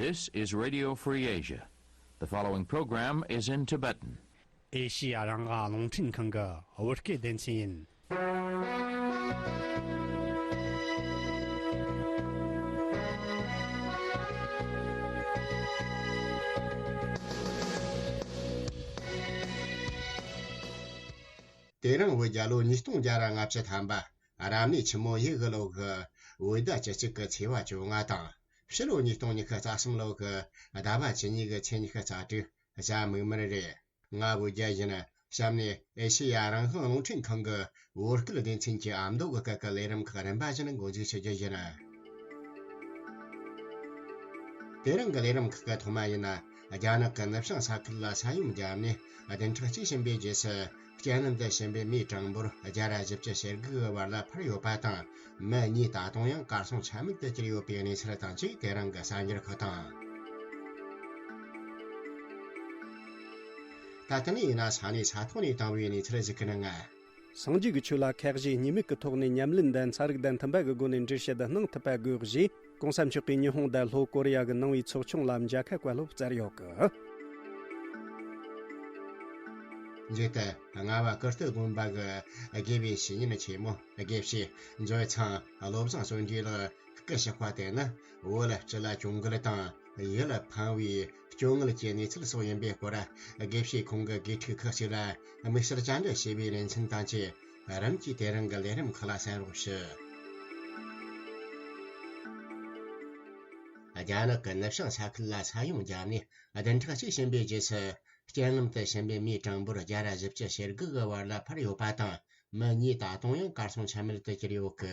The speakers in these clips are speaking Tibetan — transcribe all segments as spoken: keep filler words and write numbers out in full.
This is Radio Free Asia. The following program is in Tibetan. ཨེ་ཤི་ཡ་རང་དབང་རླུང་འཕྲིན་ཁང་གི་བོད་སྐད་སྡེ་ཚན་ཡིན། དེ་རིང་བོད་རྒྱལ་ལོ་ཉིས་སྟོང་བརྒྱ་ར་ལྔ་བཅུ་ཐམ་པ། རབ་གནས་ཆུ་མོ་ཡོས་གི་ལོ་གི་བོད་ཟླ་བཅུ་གཅིག་གི་ཚེས་པ་བཅོ་ལྔ་དང་། ཕྱི་ལོ་ཉིས་སྟོང་ཉི་ཤུ་རྩ་གསུམ་ལོ་གི་ཟླ་བ་བཅུ་གཉིས་གི་ཚེས་ཉི་ཤུ་རྩ་དྲུག། གཟའ་མིག་དམར་རེད། ང་བོད་རྒྱལ་ཡིན། གཤམ་ནས་ཨེ་ཤེ་ཡ་རང་དབང་རླུང་འཕྲིན་ཁང་གི་བོད་སྐད་སྡེ་ཚན་གྱི་ཨ་མདོ་གི་སྐད་ཀྱི་ལས་རིམ་ཁག་རིམ་པ་བཞིན་འགོ་འཛུགས་བྱེད་རྒྱུ་ཡིན། དེ་རིང་གི་ལས་རིམ་ཁག་གི་ཐོག་མ་ཡིན་ན། རྒྱ་ནག་གི་ནུབ་བྱང་ས་ཁུལ་ལ་ས་ཡོམ་བརྒྱབ་ནས་བདུན་ཕྲག་གཅིག་ཕྱིན་པའི་རྗེས་སུ། རྐྱེན་ལམ་དུ་ཕྱིན་པའི་མིའི་གྲངས་འབོར་བརྒྱ་ར་བཞི་བཅུ་ཞེ་དགུ་གི་བར་ལ་འཕར་ཡོད་པ་དང་། མི་གཉིས་ད་དུང་ཡང་གར་སོང་ཆ་མེད་དུ་གྱུར་ཡོད་པའི་གནས་ཚུལ་དང་བཅས། དེ་རིང་གི་གསར་འགྱུར་ཁག་དང་། ད་ལྟ་ནས་ཡིན་ན་ས་གནས་ས་ཐོག་ནས་བཏང་བའི་གནས་ཚུལ་ཞིག་གི་ནང་། སངས་རྒྱས་ཀྱི་ཆོས་ལ་ཁ་ཞེ་གཉིས་མེད་ཀྱི་ཐོག་ནས་ཉམས་ལེན་དང་ཚན་རིག་དང་མཐུན་པ་གི་སྒོ་ནས་འགྲེལ་བཤད་གནང་ཐུབ་པ་དགོས་ཞེས། གོང་ས་མཆོག་གིས་ཉི་ཧོང་དང་ལྷོ་ཀོ་རི་ཡ་གི་ནང་པའི་ཚོགས་ཆུང་ལ་མཇལ་ཁ་བཀའ་སློབ་སྩལ་ཡོད་གི། མཇུག་ཏུ། རྔ་བ་ཀིརྟི་དགོན་པ་གི་དགེ་བའི་བཤེས་གཉེན་ཆེན་མོ་དགེ་བཤེས་མཛོད་ཚང་བློ་བཟང་བརྩོན་འགྲུས་ལགས་སྐུ་གཤེགས་པ་དེ་ནི། བོད་སྤྱི་ལ་གྱོང་གུད་དང་ཡིད་ལ་ཕངས་པའི་སྐྱོ་ངལ་གྱི་གནས་ཚུལ་སོགས་ཡིན་པའི་སྐོར། དགེ་བཤེས་ཁོང་གི་དགེ་ཕྲུག་ཁག་ཅིག་ལ་དམིགས་བསལ་བཅར་འདྲི་བྱས་པའི་ལེ་ཚན་དང་བཅས། རིམ་གྱིས་དེ་རིང་གི་ལས་རིམ་ཁག་ལ་གསན་རོགས་ཞུ། རྒྱ་ནག་གི་ནུབ་བྱང་ས་ཁུལ་ལ་ས་ཡོམ་བརྒྱབ་ནས་བདུན་ཕྲག་གཅིག་ཕྱིན་པའི་རྗེས་སུ། རྐྱེན་ལམ་དུ་ཕྱིན་པའི་མིའི་གྲངས་འབོར་བརྒྱ་ར་བཞི་བཅུ་ཞེ་དགུ་གི་བར་ལ་འཕར་ཡོད་པ་དང་། མི་གཉིས་ད་དུང་ཡང་གར་སོང་ཆ་མེད་དུ་གྱུར་ཡོད་གི།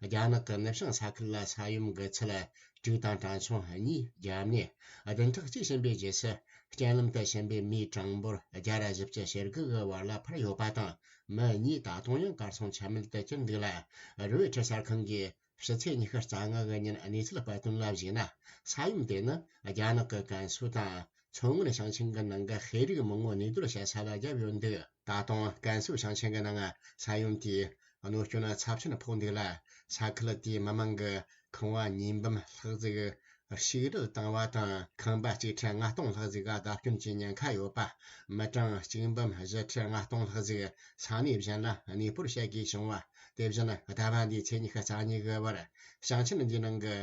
རྒྱ་ནག་གི་ནུབ་བྱང་ས་ཁུལ་ལ་ས་ཡོམ་གྱི་ཚད་དྲུག་དང་གྲངས་ཆུང་གཉིས་བརྒྱབ་ནས། བདུན་ཕྲག་གཅིག་ཕྱིན་པའི་རྗེས་སུ། རྐྱེན་ལམ་དུ་ཕྱིན་པའི་མིའི་གྲངས་འབོར་བརྒྱ་ར་བཞི་བཅུ་ཞེ་དགུ་གི་བར་ལ་འཕར་ཡོད་པ་དང་། མི་གཉིས་ད་དུང་ཡང་གར་སོང་ཆ་མེད་དུ་གྱུར་འདུག་ལ། རོའི་ཊར་གསར་ཁང་གིས་ཕྱི་ཚེས་ཉི་ཤུ་རྩ་ལྔ་གི་ཉིན་གནས་ཚུལ་སྤེལ་དོན་ལ་གཞིགས་ན། ས་ཡོམ་དེ་ནི་རྒྱ་ནག་གི་ཀན་སུའུ་དང་མཚོ་སྔོན་ཞིང་ཆེན་གྱི་ནང་གི་ཤེས་རིག་མི་ངོ་གནས་སྡོད་བྱེད་ས་ལ་བརྒྱབ་ཡོད་འདུག། ད་དུང་ཀན་སུའུ་ཞིང་ཆེན་གྱི་ནང་ས་ཡོམ་དེས་གནོད་སྐྱོན་ཚབས་ཆེན་ཕོག་འདུག་ལ། ས་ཁུལ་དེའི་མི་མང་གི་ཁང་བ་གཉིས་འབུམ་ལྷག་ཟིག་ཞིག་རལ་བཏང་བ་དང་། ཁང་པ་གཅིག་ཁྲི་ལྔ་སྟོང་ལྷག་ཟིག་ག་བརྡབ་སྐྱོན་གྱི་ཉེན་ཁ་ཡོད་པ། མི་གྲངས་གཅིག་འབུམ་བཞི་ཁྲི་ལྔ་སྟོང་ལྷག་ཟིག་ས་གནས་གཞན་ལ་གནས་སྤོར་བྱེད་དགོས་བྱུང་བ། དེ་བཞིན་ཟླ་བ་འདིའི་ཚེས་ཉི་ཤུ་རྩ་གཉིས་གི་བར། ཞིང་ཆེན་འདིའི་ནང་གི་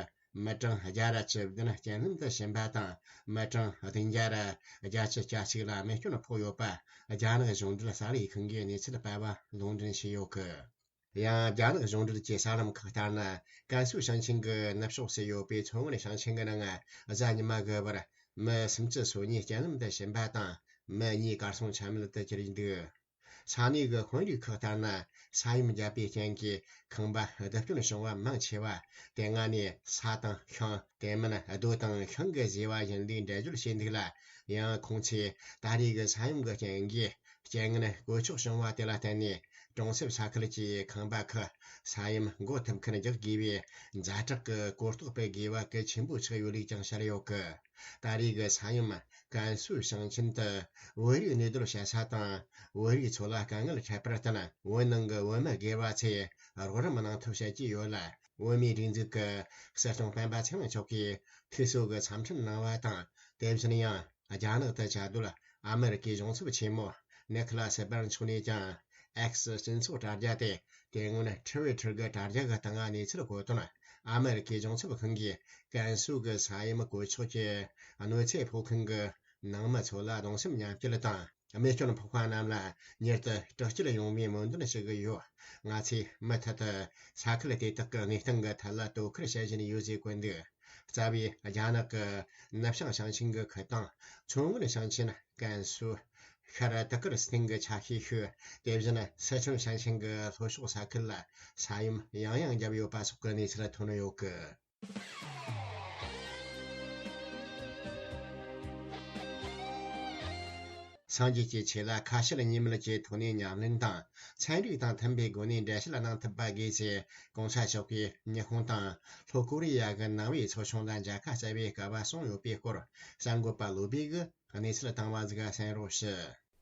མི་གྲངས་བརྒྱ་ར་བཅུ་བདུན་རྐྱེན་ལམ་དུ་ཕྱིན་པ་དང་། མི་གྲངས་བདུན་བརྒྱ་ར་བརྒྱད་ཅུ་གྱ་གཅིག་ལ་རྨས་སྐྱོན་ཕོག་ཡོད་པ། རྒྱ་ནག་གཞུང་འབྲེལ་གསར་ལས་ཁང་གིས་གནས་ཚུལ་སྤེལ་བ་ལུང་འདྲེན་བྱས་ཡོད་གི། ཡང་རྒྱ་ནག་གཞུང་འབྲེལ་གྱི་གསར་ལམ་ཁག་ལྟར་ན། ཀན་སུའུ་ཞིང་ཆེན་གྱི་ནུབ་ཕྱོགས་སུ་ཡོད་པའི་མཚོ་སྔོན་ཞིང་ཆེན་གྱི་ནང་གཟའ་ཉི་མ་གི་བར་མི་སུམ་ཅུ་སོ་གཉིས་རྐྱེན་ལམ་དུ་ཕྱིན་པ་དང་། མི་གཉིས་གར་སོང་ཆ་མེད་དུ་གྱུར་འདུག། ས་གནས་ཀྱི་དཔོན་རིགས་ཁག་ལྟར་ན། ས་ཡོམ་བརྒྱབ་པའི་རྐྱེན་གྱིས་ཁང་པ་རྡིབ་སྐྱོན་བྱུང་བ་མང་ཆེ་བ་དེ་སྔ་ནས་ས་དང་ཤིང་། དེ་མིན་རྡོ་དང་ཤིང་གིས་བཟོས་པ་ཡིན་ལུགས་འགྲེལ་བརྗོད་བྱས་འདུག་ལ། ཡང་ཁོང་ཚོས་ད་རེས་ཀྱི་ས་ཡོམ་གྱི་རྐྱེན་གྱིས། རྐྱེན་ངན་གོད་ཆག་བྱུང་བ་དེ་ལ་བརྟེན་ནས། གྲོང་གསེབ་ས་ཁུལ་གྱི་ཁང་པ་ཁག་ས་ཡོམ་འགོག་ཐུབ་མཁན་རྒྱག་དགོས་པའི་ཛ་དྲག་གི་གོ་རྟོགས་སྤེལ་དགོས་པ་གལ་ཆེན་པོ་ཆགས་ཡོད་ལུགས་ཀྱང་བཤད་ཡོད་གི། ད་རེས་ཀྱི་ས་ཡོམ་ཀན་སུའུ་ཞིང་ཆེན་དུ་བོད་རིགས་གནས་སྡོད་བྱེད་ས་དང་། བོད་རིགས་ཚོ་ལ་དཀའ་ངལ་འཕྲད་པར་བརྟེན། བོད་ནང་གི་བོད་མི་སྒེར་བ་ཚོས་རོགས་རམ་གནང་ཐབས་བྱེད་ཀྱི་ཡོད་ལ། བོད་མིའི་སྒྲིག་འཛུགས་ཀྱི་སྲིད་སྐྱོང་སྤེན་པ་ཚེ་རིང་མཆོག་གིས་ཐུགས་གསོ་གི་འཚམས་འཕྲིན་གནང་བ་དང་། དེ་བཞིན་ཡང་རྒྱ་ནག་ཏུ་བཅའ་སྡོད་ཨ་མེ་རི་ཀའི་གཞུང་ཚབ་ཆེན་མོ་ནེ་ཁི་ལ་སི་སྦར་མཆོག་ནས་ཀྱང་། ཨེག་སི་སྤྱི་ཚོགས་དྲ་རྒྱ་སྟེ། དེ་སྔོན་ཊི་ཝི་ཊར་གྱི་དྲ་རྒྱ་གི་སྟེང་གནས་ཚུལ་བཀོད་དོན། ཨ་མེ་རི་ཀའི་གཞུང་ཚབ་ཁང་གིས་ཀན་སུའུ་གི་ས་ཡོམ་གོད་ཆག་གི་གནོད་འཚེ་ཕོག་མཁན་གྱི་ནང་མི་ཚོ་ལ་གདུང་སེམས་མཉམ་སྐྱེད་དང་། རྨས་སྐྱོན་ཕོག་པ་རྣམས་ལ་མྱུར་དུ་དྲག་སྐྱེད་ཡོང་བའི་སྨོན་འདུན་ཞུ་གི་ཡོད། ང་ཚོས་མུ་མཐུད་དུ་ས་ཁུལ་དེ་དག་གི་གནས་སྟངས་ཀྱི་ཐད་ལ་དོ་ཁུར་བྱེད་བཞིན་ཡོད་ཅེས་བཀོད་འདུག། རྩ་བའི་རྒྱ་ནག་གི་ནུབ་བྱང་ཞིང་ཆེན་གྱི་ཁུལ་དང་། མཚོ་སྔོན་ཞིང་ཆེན། ཀན་སུའུ། ཤར་ཏི་ཀིར་སི་ཐན་གྱི་ཆ་ཤས་ཤིག། དེ་བཞིན་སི་ཁྲོན་ཞིང་ཆེན་གྱི་ལྷོ་ཕྱོགས་ས་ཁུལ་ལ་ས་ཡོམ་ཡང་ཡང་བརྒྱབ་ཡོད་པ་སོགས་ཀྱི་གནས་ཚུལ་ཐོན་ཡོད་གི། སངས་རྒྱས་ཀྱི་ཆོས་ལ་ཁ་ཞེ་གཉིས་མེད་ཀྱི་ཐོག་ནས་ཉམས་ལེན་དང་། ཚན་རིག་དང་མཐུན་པའི་སྒོ་ནས་འགྲེལ་བཤད་གནང་ཐུབ་པ་དགོས་ཞེས། གོང་ས་མཆོག་གིས་ཉི་ཧོང་དང་ལྷོ་ཀོ་རི་ཡ་གི་ནང་པའི་ཚོགས་ཆུང་ལ་མཇལ་ཁ་བསྩལ་བའི་སྐལ་བ་བྱུང་ཡོད་པའི་སྐོར། གསར་འགོད་པ་བློ་བྷེ་གིས་གནས་ཚུལ་བཏང་བ་ཟིག་གསན་རོགས་ཞུ།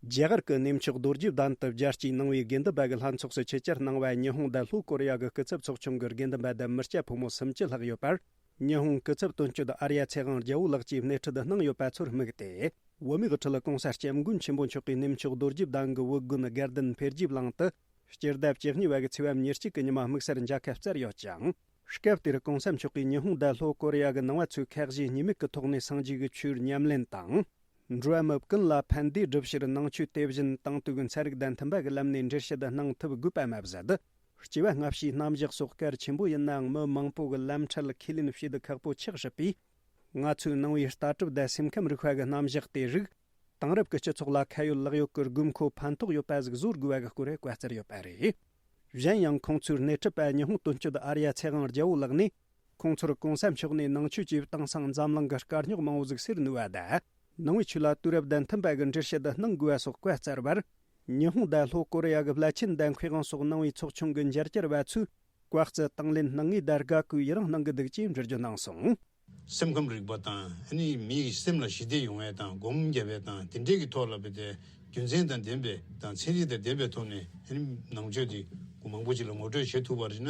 རྒྱ་གར་གྱི་གནས་མཆོག་རྡོ་རྗེ་གདན་དུ་རྒྱལ་སྤྱིའི་ནང་པའི་དགེ་འདུན་པ་གི་ལྷན་ཚོགས་སུ་ཆེད་བཅར་གནང་བའི་ཉི་ཧོང་དང་ལྷོ་ཀོ་རི་ཡ་གི་སྐུ་ཚབ་ཚོགས་ཆུང་གི་དགེ་འདུན་པ་དང་མི་སྐྱ་ཕོ་མོ་སུམ་ཅུ་ལྷག་ཡོད་པར། ཉི་ཧོང་སྐུ་ཚབ་དོན་གཅོད་ཨར་ཡ་ཚེ་དབང་རྒྱལ་པོ་ལགས་ཀྱིས་སྣེ་ཁྲིད་གནང་ཡོད་པ་ཚོར་དམིགས་ཏེ། བོད་མིའི་ཁྲི་ལ་གོང་ས་སྐྱབས་མགོན་ཆེན་པོ་མཆོག་གིས་གནས་མཆོག་རྡོ་རྗེ་གདན་གྱི་བོད་དགོན་དགའ་ལྡན་འཕེལ་རྒྱས་གླིང་དུ་སྤྱི་ཟླ་བཅུ་གཉིས་པ་གི་ཚེས་པ་ཉེར་གཅིག་གི་ཉི་མ་དམིགས་བསལ་མཇལ་ཁ་བསྩལ་ཡོད་ཅིང་། སྐབས་དེར་གོང་ས་མཆོག་གིས་ཉི་ཧོང་དང་ལྷོ་ཀོ་རི་ཡ་གི་ནང་པ་ཚོས་ཁ་ཞེ་གཉིས་མེད་ཀྱི་ཐོག་ནས་སངས་རྒྱས་ཀྱི་ཆོས་ཉམས་ལེན་དང་། འགྲོ་བ་མི་ཀུན་ལ་ཕན་བདེ་སྒྲུབ་ཕྱིར་ནང་ཆོས་དེ་བཞིན་དེང་དུས་ཀྱི་ཚན་རིག་དང་མཐུན་པ་གི་ལམ་ནས་འགྲེལ་བཤད་གནང་ཐུབ་དགོས་པ་མ་ཟད། སྐྱེ་བ་སྔ་ཕྱིའི་རྣམ་གཞག་སོགས་གལ་ཆེན་པོ་ཡིན་ནའང་མི་མང་པོ་གི་ལམ་ཁྲལ་ཁས་ལེན་བྱེད་དུ་ཁག་པོ་ཆགས་སྲིད་པས། ང་ཚོའི་ནང་པའི་ལྟ་གྲུབ་དང་སེམས་ཁམས་རིག་པ་གི་རྣམ་གཞག་དེ་རིགས་དེང་རབས་ཀྱི་སྤྱི་ཚོགས་ལ་ཁ་ཡོད་ལག་ཡོད་ཀྱི་དགོས་མཁོ་ཕན་ཐོགས་ཡོད་པ་ཟིག་བཟོ་དགོས་པ་གི་སྐོར་བཀའ་སྩལ་ཡོད་པ་རེད། གཞན་ཡང་ཁོང་ཚོའི་སྣེ་ཁྲིད་པ་ཉི་ཧོང་དོན་གཅོད་ཨར་ཡ་ཚེ་དབང་རྒྱལ་པོ་ལགས་ནས། ཁོང་ཚོར་གོང་ས་མཆོག་ནས་ནང་ཆོས་ཀྱི་དེང་སང་འཛམ་གླིང་གི་དཀའ་རྙོག་མང་བོ་ཟིག་སེལ་ནུས་པ་དང་། ནང་པའི་ཆོས་ལ་དུས་རབས་དང་མཐུན་པ་གི་འགྲེལ་བཤད་གནང་དགོས་པ་སོགས་བཀའ་སྩལ་བར། ཉི་ཧོང་དང་ལྷོ་ཀོ་རི་ཡ་གི་བླ་ཆེན་དང་མཁས་དབང་སོགས་ནང་པའི་ཚོགས་ཆུང་གི་མཇལ་བཅར་བ་ཚོས་བཀའ་སྩལ་དང་ལེན་གནང་ངེས་དང་དགའ་གུས་ཡི་རང་གནང་གི་འདུག་ཅེས་འགྲེལ་བརྗོད་གནང་སོང་། སེམས་ཁམས་རིག་པ་དང་ཨ་ནི་མིའི་སེམས་ལ་ཞི་བདེ་ཡོང་བའི་དང་སྒོམ་རྒྱབ་པའི་དང་དེ་འདྲའི་གི་ཐོག་ལ་བས་ཏེ་རྒྱུ་མཚན་དང་ལྡན་པའི་དང་ཚན་རིག་དང་ལྡན་པའི་ཐོག་ནས་ཨ་ནི་ནང་ཆོས་དེ་མང་པོ་ཅིག་ལ་ངོ་སྤྲོད་བྱེད་ཐུབ་པ་རེད་ན།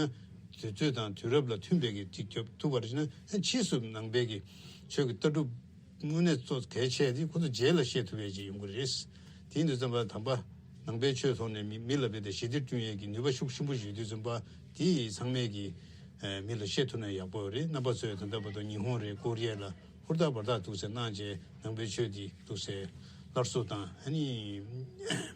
དུས་ཚོད་དང་དུས་རབས་ལ་མཐུན་པའི་གི་ཅིག་སྐྱོབ་ཐུབ་པ་རེད་ན། ཨ་ཕྱིས་སུ་ནང་པའི་གི་ཆོས་ཀྱི་ལྟ་གྲུབ་དངོས་གནས་གཙོ་གལ་ཆེ་དེ་ཁོ་ཚོ་རྗེས་ལ་བཤད་ཐུབ་པའི་ཅིག་ཡོང་གི་རེད། དེ་ཡིན་དུས་ཙམ་པ་དམ་པ་ནང་པའི་ཆོས་ཐོག་ནས་མི་མི་ལ་བས་ཏེ་ཞི་བདེ་བསྐྲུན་ཡས་ཀྱི་ནུས་པ་ཤུགས་ཆེན་པོ་ཞིག་ཡོད་དུས་ཙམ་པ་དེ་ཚང་མས་ཀྱི་མི་ལ་བཤད་ཐུབ་ན་ཡག་པོ་རེད། རྣམ་པ་ཚོས་ད་ལྟ་བར་དུ་ཉི་ཧོང་རེད་ཀོ་རི་ཡ་ལ་ཧུར་ཐག་འབད་ཐག་འདུག་སེ་གནང་བྱས་ནང་པའི་ཆོས་འདི་འདུག་སེ་སླར་གསོ་དང་ཨ་ནི་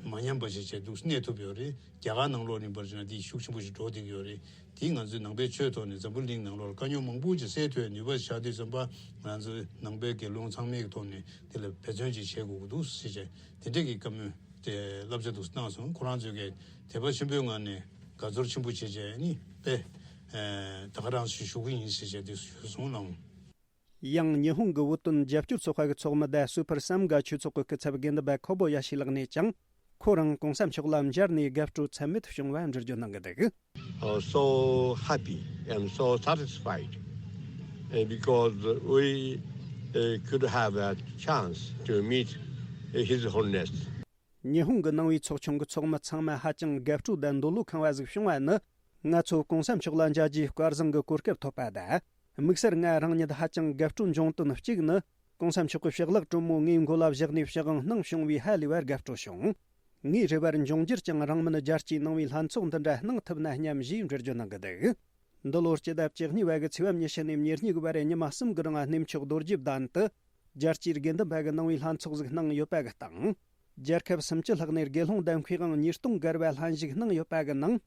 མ་ཉམས་པ་ཞིག་བྱས་འདུག་སེ་གནས་ཐུབ་ཡོད་རེད། རྒྱ་གར་ནང་ལོགས་ནས་འབར་བྱུང་ན་འདི་ཤུགས་ཆེན་པོ་ཞིག་འགྲོ་བསྡད་ཀྱི་ཡོད་རེད། དེས་ང་ཚོའི་ནང་པའི་ཆོས་ཐོག་ནས་འཛམ་བུ་གླིང་ནང་ལོགས་ལ་དཀའ་རྙོག་མང་པོ་ཅིག་སེལ་ཐུབ་པའི་ནུས་པ་ཆགས་དུས་ཙམ་པ་ང་ཚོའི་ནང་པའི་དགེ་སློང་ཚང་མའི་ཐོག་ནས་དེ་ལ་འབད་བརྩོན་ཅིག་བྱེད་དགོས་ཀྱི་འདུག་ཟེར་བྱས་དེ་འདྲས་ཀྱི་བཀའ་མོལ་དེ་བསླབ་བྱ་འདུག་གནང་སོང་། ཁོ་རང་ཚོས་ཀྱི་དད་པ་ཆེན་པོའི་ངང་ནས་དགའ་ཚོར་ཆེན་པོ་བྱེད་བྱས་ནི་དཔེ་ད་ག་རང་ཞིག་ཞུ་གི་ཡིན་ཟེར་བྱས་དེ་ཞུས་སོང་ལགས། ཡང་ཉི་ཧོང་གི་བོད་དོན་རྒྱབ་སྐྱོར་ཚོགས་པ་གི་ཚོགས་མི་དང་སུ་ཕར་སམ་གྷ་ཆོས་ཚོགས་ཀྱི་སྐུ་ཚབ་དགེ་འདུན་པ་ཁོ་བོ་ཡ་ཤི་ལགས་ནས་ཀྱང་ཁོ་རང་གོང་ས་མཆོག་ལ་མཇལ་ནས་དགའ་སྤྲོ་ཚད་མེད་བྱུང་བ་འགྲེལ་བརྗོད་གནང་གི་འདུག Uh, so happy and so satisfied uh, because we uh, could have a chance to meet uh, His Holiness. ཉི་ཧོང་གི་ནང་པའི་ཚོགས་ཆུང་གི་ཚོགས་མི་ཚང་མ་ཧ་ཅང་དགའ་སྤྲོ་དང་འདོད་བློ་ཁེངས་པ་ཟིག་བྱུང་བ་ནི། ང་ཚོ་གོང་ས་མཆོག་ལ་མཇལ་རྒྱུའི་སྐལ་བཟང་གི་གོ་སྐབས་ཐོབ་པ་དང་། དམིགས་བསལ་ང་རང་ཉིད་ཧ་ཅང་དགའ་སྤྲོ་འབྱུང་དོན་གཅིག་ནི། གོང་ས་མཆོག་གི་ཕྱག་ལག་དྲོན་མོ་ངའི་མགོ་ལ་བཞག་ནས་ཕྱག་དབང་གནང་བྱུང་བས་ཧ་ལས་པར་དགའ་སྤྲོ་བྱུང་། ངའི་རེ་བར་འབྱུང་འགྱུར་ཀྱང་རིང་མིན་རྒྱལ་སྤྱིའི་ནང་པའི་ལྷན་ཚོགས་འདི་འདྲ་གནང་ཐུབ་ན་སྙམ་ཞེས་འགྲེལ་བརྗོད་གནང་གི་འདུག་འདི་ལོར་སྤྱི་ཟླ་བཅུ་གཉིས་པ་གི་ཚེས་པ་ཉི་ཤུ་ནས་ཉེར་གཉིས་གི་བར་ཉི་མ་གསུམ་གི་རིང་གནས་མཆོག་རྡོ་རྗེ་གདན་དུ། རྒྱལ་སྤྱིའི་དགེ་འདུན་པ་གི་ནང་པའི་ལྷན་ཚོགས་ཟིག་གནང་ཡོད་པ་གི་སྟེང་། རྒྱལ་ཁབ་སུམ་ཅུ་ལྷག་ནས་དགེ་སློང་དང་མཁས་དབང་ཉིས་སྟོང་བརྒལ་བ་ལྷན་ཞུགས་གནང་ཡོད་པ་གི་ནང་།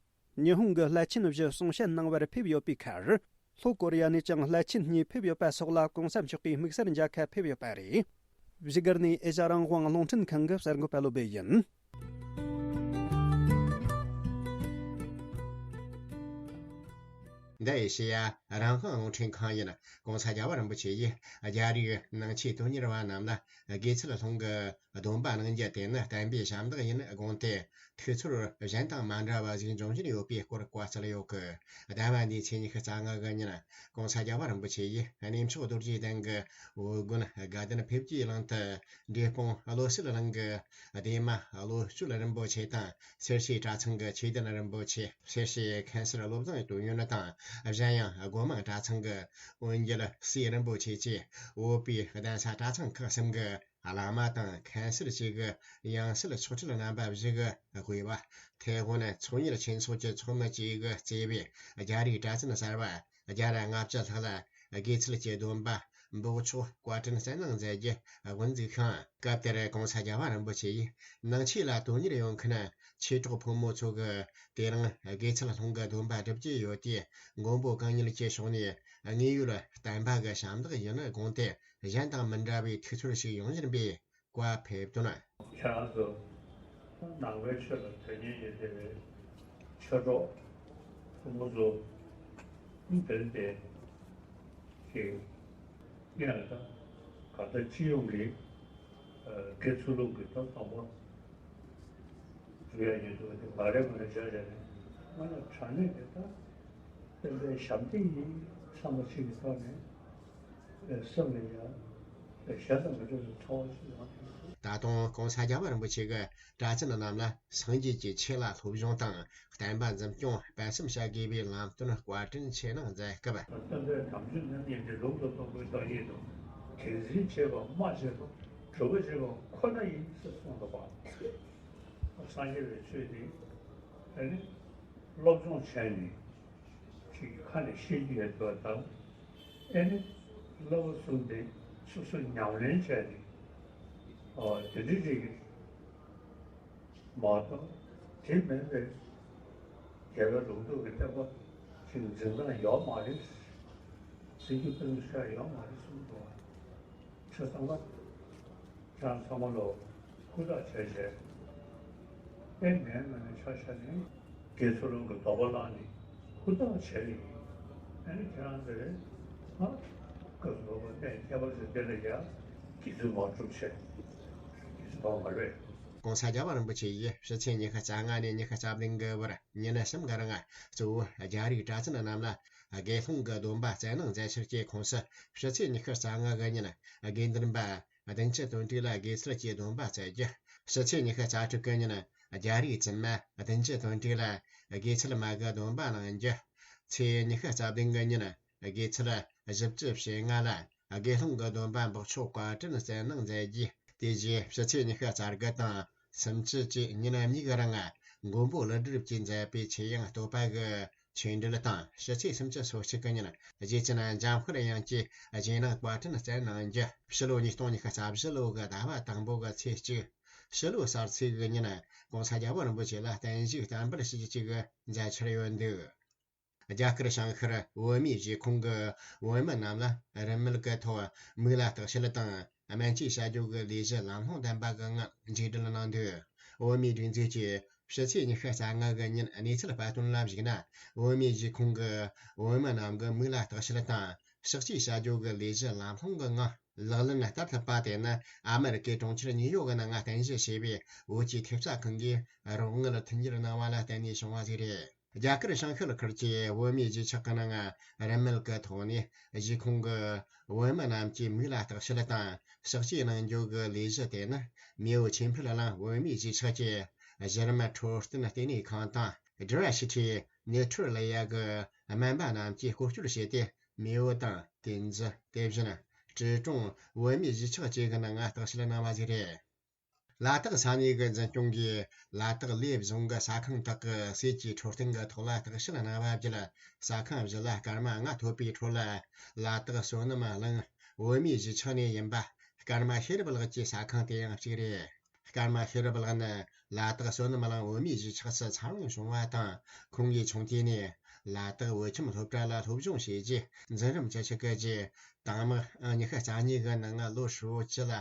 ཉི་ཧོང་གི་བླ་ཆེན་བཞི་གསུང་བཤད་གནང་བར་ཕེབས་ཡོད་པའི་ཁར། ལྷོ་ཀོ་རི་ཡ་ནས་ཀྱང་བླ་ཆེན་གཉིས་ཕེབས་ཡོད་པ་སོགས་ལ་གོང་ས་མཆོག་གིས་དམིགས་བསལ་མཇལ་ཁ་ཕེབས་ཡོད་པ་རེད། བཞུགས་སྒར་ནས་ཨེ་ཤ་རང་དབང་རླུང་འཕྲིན་ཁང་གི་གསར་འགོད་པ་བློ་བྷེ་ཡིན། འདི་ཨེ་ཤེ་ཡ་རང་དབང་རླུང་འཕྲིན་ཁང་ཡིན། ྋགོང་ས་རྒྱལ་བ་རིན་པོ་ཆེ་ཡིས་རྒྱ་རིགས་ནང་ཆོས་དོན་གཉེར་བ་རྣམས་ལ་དགེ་ཚུལ་སློང་གི་སྡོམ་པ་གནང་རྒྱུ་དེ་ནི་བསྟན་པའི་ཞབས་འདེགས་ཡིན་དགོངས་ཏེ། ཐུགས་ཚོར་གཞན་དང་མ་འདྲ་བ་ཞིག་འབྱུང་བཞིན་ཡོད་པའི་སྐོར་བཀའ་སྩལ་ཡོད་གི། ཟླ་བ་འདིའི་ཚེས་ཉི་ཤུ་རྩ་ལྔ་གི་ཉིན་ྋགོང་ས་རྒྱལ་བ་རིན་པོ་ཆེ་ཡིས་གནས་མཆོག་རྡོ་རྗེ་གདན་གྱི་བོད་དགོན་དགའ་ལྡན་འཕེལ་རྒྱས་གླིང་དུ། འབྲས་སྤུངས་བློ་གསལ་གླིང་གི་བདེ་མ་བློ་གཅོད་རིན་པོ་ཆེ་དང་། སེར་བྱེས་གྲྭ་ཚང་གི་ཆོས་དོན་རིན་པོ་ཆེ། སེར་བྱེས་མཁན་ཟུར་བློ་བཟང་དོན་ཡོད་དང་། གཞན་ཡང་སྒོ་མང་གྲྭ་ཚང་གི་དབོན་རྒྱལ་སྲས་རིན་པོ་ཆེ་བཅས་བོད་པའི་གདན་ས་གྲྭ་ཚང་ཁག་གསུམ་གྱི་བླ་མ་དང་མཁན་ཟུར་བཅས་ཀྱི་ཡང་སྲིད་ཆོག་ཁྲིད་རྣམ་པ་བཞི་གི་དབུས་པ། ཐའེ་ཝན་ཚོང་གཉེར་ཆོས་ཚོགས་ཀྱི་ཚོགས་མི་བཅས་ཀྱིས་གཙོས་པའི་རྒྱ་རིགས་གྲྭ་བཙུན་གསར་པ་བརྒྱ་དང་ལྔ་བཅུ་ལྷག་ལ་དགེ་ཚུལ་གྱི་སྡོམ་པ་འབོགས་ཆོག་བཀའ་དྲིན་གསན་གནང་མཛད་རྒྱུ་དབུ་འཛུགས་ཤིང་། སྐབས་དེར་ྋགོང་ས་རྒྱལ་བ་རིན་པོ་ཆེ་ཡིས་ནང་ཆོས་ལ་དོན་གཉེར་ཡོང་མཁན་ཆོས་གྲོགས་ཕོ་མོ་ཚོ་གིས་དེ་རིང་དགེ་ཚུལ་སློང་གི་སྡོམ་པ་སྒྲུབ་ཀྱི་ཡོད་དུས། མགོན་པོ་གང་ཉིད་ཀྱི་ཕྱོགས་ནས་དངོས་ཡོད་བསྟན་པ་གི་ཞབས་འདེགས་ཡིན་དགོངས་ཏེ། གཞན་དང་མི་འདྲ་བའི་ཐུགས་ཚོར་ཞིག་ཡོང་བཞིན་པའི་བཀའ་ཕེབས་དོན། ཁྱེད་རང་ཚོ་ནང་པའི་ཆོས་ལ་དོན་གཉེར་ཡོད་བསྡད་པའི་ཆོས་གྲོགས་ཕོ་མོ་ཚོ་དཔེར་ན་དེ་ཞིག་ཡིན་ན། ད་གང་ལྟར་སྤྱི་ཡོངས་ཀྱི་དགེ་ཚུལ་སློང་གི་ཐོག་དང་པོ་འགྲོ་ཡ་ཡོད་འདུག་དེ་མ་རེད་མ་རེད་བྱས་བྱས་ནས་སྔོན་ལ་དྲང་གནས་དེ་ད་བསྟན་པའི་ཞབས་འདེགས་ཡིན་བསམ་པ་ཞིག་གི་ཐོག་ནས་སེམས་ལ་ཡ་གཞན་དང་མི་འདྲ་བའི་ཚོར་བ་ཞིག་ཡོང་གི་འདུག་ད་དུང་༸གོང་ས་༸རྒྱལ་བ་རིན་པོ་ཆེ་གིས་གྲྭ་བཙུན་རྣམས་ལ་སངས་རྒྱས་ཀྱི་ཆོས་ལ་སློབ་སྦྱོང་དང་བསྟན་པ་འཛིན་སྐྱོང་སྤེལ་གསུམ་བྱ་དགོས་པའི་ལམ་སྟོན་བཀའ་དྲིན་ཆེ་གནང་མཛད་སྐབས། སྟོན་པའི་དམ་ཆོས་རྣམ་གཉིས་ནི་ལུང་དུ་སྟོན་པའི་བདག་ཉིད་དོ། དེ་འཛིན་བྱེད་པ་སྨྲ་བྱེད་པ་སྒྲུབ་པ་བྱེད་པ་ཁོ་ན་ཡིན་ཟེར་གསུངས་འདུག་པ། སངས་རྒྱས་པའི་ཆོས་འདི་ཨ་ནི་སློབ་སྦྱོང་བྱས་ནས་ཅིག་ཁ་ནས་ཤེས་ཀྱི་ཡོད་པ་དང་། ཨ་ནི་བསླབ་པ་གསུམ་དེ་སོ་སོ་ཉམས་ལེན་བྱས་ནས་ཨོ་དེ་འདྲ་ཅིག་མ་གཏོགས་དེ་མིན་པའི་རྒྱལ་བའི་ལུང་རྟོགས་ཀྱི་བསྟན་པ་ཅིག་འཛིན་སྟངས་ཡོད་མ་རེད། འཛིན་རྒྱུ་སྤེལ་རྒྱུ་ཡོད་མ་རེད་གསུངས་འདུག་པ། ཆོས་ཚང་མ། ཁྱེད་རང་ཚང་མ་ལོ་ཧུར་ཐག་བྱས་བྱས། ཨེ་ངའི་ངོས་ནས་ཆ་བཞག་ནས་དགེ་ཚུལ་སློང་གི་དོགས་པ་བརླགས་ནས་ཧུར་ཐག་བྱས་ནས། ཨ་ནི་ཁྱེད་རང་ཚོས་ང་སྐབས་སུ་བབ་པ་གནས་ཁྱད་པར་ཅན་འདི་ལ་ཡ་དགེ་ཚུལ་མ་སྒྲུབ་བྱས་དགེ་ཚུལ་སློང་མ་རེད། ༸གོང་ས་༸རྒྱལ་བ་རིན་པོ་ཆེ་ཡིས་ཕྱི་ཚེས་ཉི་ཤུ་རྩ་ལྔ་ནས་ཉི་ཤུ་རྩ་བདུན་གི་བར་ཉིན་གསུམ་གི་རིང་གཙོ་བོ་རྒྱ་རིགས་གྲྭ་བཙུན་རྣམས་ལ་དགེ་སློང་གི་སྡོམ་པ་སྩལ་གནང་མཛད་འཆར་གྱི་ཁོངས་སུ། ཕྱི་ཚེས་ཉི་ཤུ་རྩ་ལྔ་གི་ཉིན་དགེ་འདུན་པ་བདུན་ཅུ་དོན་དྲུག་ལ་དགེ་ཚུལ་གྱི་སྡོམ་པ་སྩལ་རྒྱུ། ཕྱི་ཚེས་ཉི་ཤུ་རྩ་དྲུག་གི་ཉིན་རྒྱ་རིགས་བཙུན་མ་བདུན་ཅུ་དོན་དྲུག་ལ་དགེ་ཚུལ་མ་གི་སྡོམ་པ་གནང་རྒྱུ། ཚེས་ཉི་ཤུ་རྩ་བདུན་གི་ཉིན་དགེ་ཚུལ་བཞི་བཅུ་ཞེ་ལྔ་ལ་དགེ་སློང་གི་སྡོམ་པ་འབོགས་ཆོག་བཀའ་དྲིན་སྩལ་གནང་མཛད་རྒྱུ། དེ་རྗེས་ཕྱི་ཚེས་ཉི་ཤུ་རྩ་དགུ་དང་སུམ་ཅུ་བཅས་ཉིན་གཉིས་ཀྱི་རིང་མགོན་པོ་ཀླུ་སྒྲུབ་ཀྱིས་མཛད་པའི་ཆོས་དབྱིངས་བསྟོད་པ་གི་ཆོས་འབྲེལ་དང་། ཕྱི་ཚེས་སུམ་ཅུ་སོ་གཅིག་གི་ཉིན་རྗེ་བཙུན་འཇམ་དཔལ་དབྱངས་ཀྱིས་རྗེས་གནང་བཀའ་དྲིན་སྩལ་གནང་རྒྱུ། ཕྱི་ལོ་ཉིས་སྟོང་ཉི་ཤུ་རྩ་བཞི་ལོ་གི་ཟླ་བ་དང་པོ་གི་ཚེས་གཅིག་ཕྱི་ལོ་གསར་ཚེས་ཀྱི་ཉིན་༸གོང་ས་༸རྒྱལ་བ་རིན་པོ་ཆེ་ལ་བརྟན་བཞུགས་བསྟར་འབུལ་ཞུ་རྒྱུ་བཅས་ཀྱི་མཛད་འཆར་ཡོད་འདུག་རྒྱ་གར་བྱང་ཤར་བོད་མིའི་གཞིས་ཁོངས་ཀྱི་བོད་མི་རྣམས་ལ་རིན་མེད་ཀྱི་ཐོག་མིག་ལ་བརྟག་དཔྱད་དང་སྨན་བཅོས་བྱ་རྒྱུ་གི་ལས་གཞི་ལམ་ལྷོང་ལྡན་པ་གི་ངང་མཇུག་སྒྲིལ་གནང་འདུག་བོད་མིའི་སྒྲིག་འཛུགས་ཀྱིས་ཕྱི་ཚེས་ཉི་ཤུ་རྩ་ལྔ་གི་ཉིན་གནས་ཚུལ་སྤེལ་དོན་ལ་གཞིགས་ན། བོད་མིའི་གཞིས་ཁོངས་ཀྱི་བོད་མི་རྣམས་ཀྱི་མིག་ལ་བརྟག་དཔྱད་དང་གཤག་བཅོས་བྱ་རྒྱུ་གི་ལས་གཞི་ལམ་ལྷོང་གི་ངང་ལག་ལེན་བསྟར་ཐུབ་པ་དེ་ནི་ཨ་མེ་རི་ཀའི་གྲོང་ཁྱེར་ཉིའུ་ཡོག་གི་ནང་རྟེན་གཞི་བྱས་པའི་བོད་ཀྱི་ཐེབས་རྩ་ཁང་གིས་རོགས་དངུལ་མཐུན་འགྱུར་གནང་བ་ལ་བརྟེན་ནས་བྱུང་བ་ཞིག་རེད། རྒྱ་གར་བྱང་ཤར་ཁུལ་གྱི་བོད་མིའི་གཞིས་ཆགས་ཀྱི་ནང་རིན་མེད་ཀྱི་ཐོག་ནས་གཞིས་ཁོངས་ཀྱི་བོད་མི་རྣམས་ཀྱི་མིག་ལ་བརྟག་དཔྱད་དང་གཤག་བཅོས་གནང་རྒྱུ་གི་ལས་གཞི་དེ་ནི་མེའོ་ཆོས་འཕེལ་གླིང་བོད་མིའི་གཞིས་ཆགས་ཀྱི་གཞི་རིམ་འཕྲོད་བསྟེན་ལྟེ་གནས་ཁང་དང་། Diversity Network ལབ་ཡ་གི་སྨན་པ་རྣམས་ཀྱིས་སྐོར་སྐྱོད་བྱས་ཏེ། མེའོ་དང་ཏིན་ཙི། དེ་བཞིན་ཀྲི་ཀྲུང་བོད་མིའི་གཞིས་ཆགས་བཅས་ཀྱི་ནང་བརྟག་དཔྱད་གནང་བ་ཞིག་རེད། ལ་དྭགས་ས་གནས་ཀྱི་འཛིན་སྐྱོང་གིས་ལ་དྭགས་གླེ་རྫོང་གི་ཟ་ཁང་དག་གི་ཟས་ཀྱི་འཕྲོད་བསྟེན་གྱི་ཐོག་ལ་བརྟག་དཔྱད་གནང་བ་བརྒྱུད། ཟ་ཁང་བཞི་ལ་སྐར་མ་ལྔ་ཐོབ་པའི་ཁྲོད་ལ། ལ་དྭགས་བསོད་ནམས་གླིང་བོད་མིའི་གཞིས་ཆགས་ནས་ཡིན་པ་སྐར་མ་ཤེས་རབ་ལགས་ཀྱི་ཟ་ཁང་དེ་ཡང་གཅིག་རེད། སྐར་མ་ཤེས་རབ་ལགས་ནི་ལ་དྭགས་བསོད་ནམས་གླིང་བོད་མིའི་གཞིས་ཆགས་སུ་འཚར་ལོངས་བྱུང་བ་དང་། ཁོང་གིས་ཆུང་དུས་ནས་ལ་དྭགས་བོད་ཁྱིམ་སློབ་གྲྭ་ལ་སློབ་སྦྱོང་བྱས་རྗེས། འཛིན་རིམ་བཅུ་གཅིག་གི་རྗེས། དྭངས་མ་ཉི་ཤུ་རྩ་གཉིས་ཀྱི་ནང་ལོ་ཧྲིལ་བོ་བཅུ་ལ་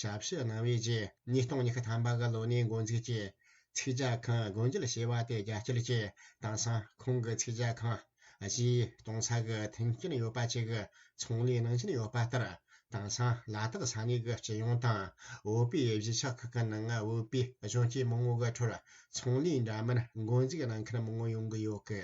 ཞབས་ཕྱི་གནང་བའི་རྗེས། ཉིས་སྟོང་ཉི་ཤུ་ཐམ་པ་གི་ལོ་ནས་འགོ་འཛུགས་ཀྱིས་ཚིག་ཇ་ཁང་སྒོ་འབྱེད་བྱས་པ་དེ་རྒྱ་སྐྱེད་ཀྱིས་དེང་སང་ཁོང་གི་ཚིག་ཇ་ཁང་གཞས་གཏོང་ས་གི་མཐུན་རྐྱེན་ཡོད་པ་བཅས་ཀྱི་ཚོང་ལས་གནང་བཞིན་ཡོད་པ་ལྟར། དེང་སང་ལ་དྭགས་ས་གནས་ཀྱི་སྤྱི་ཡོངས་དང་བོད་པའི་གཞིས་ཆགས་ཁག་གི་ནང་བོད་པའི་གཞོན་སྐྱེས་མང་བོ་གི་ཁྲོད་ཚོང་ལས་འདྲ་མིན་འགོ་འཛུགས་གནང་མཁན་མང་བོ་ཡོང་གི་ཡོད་གི།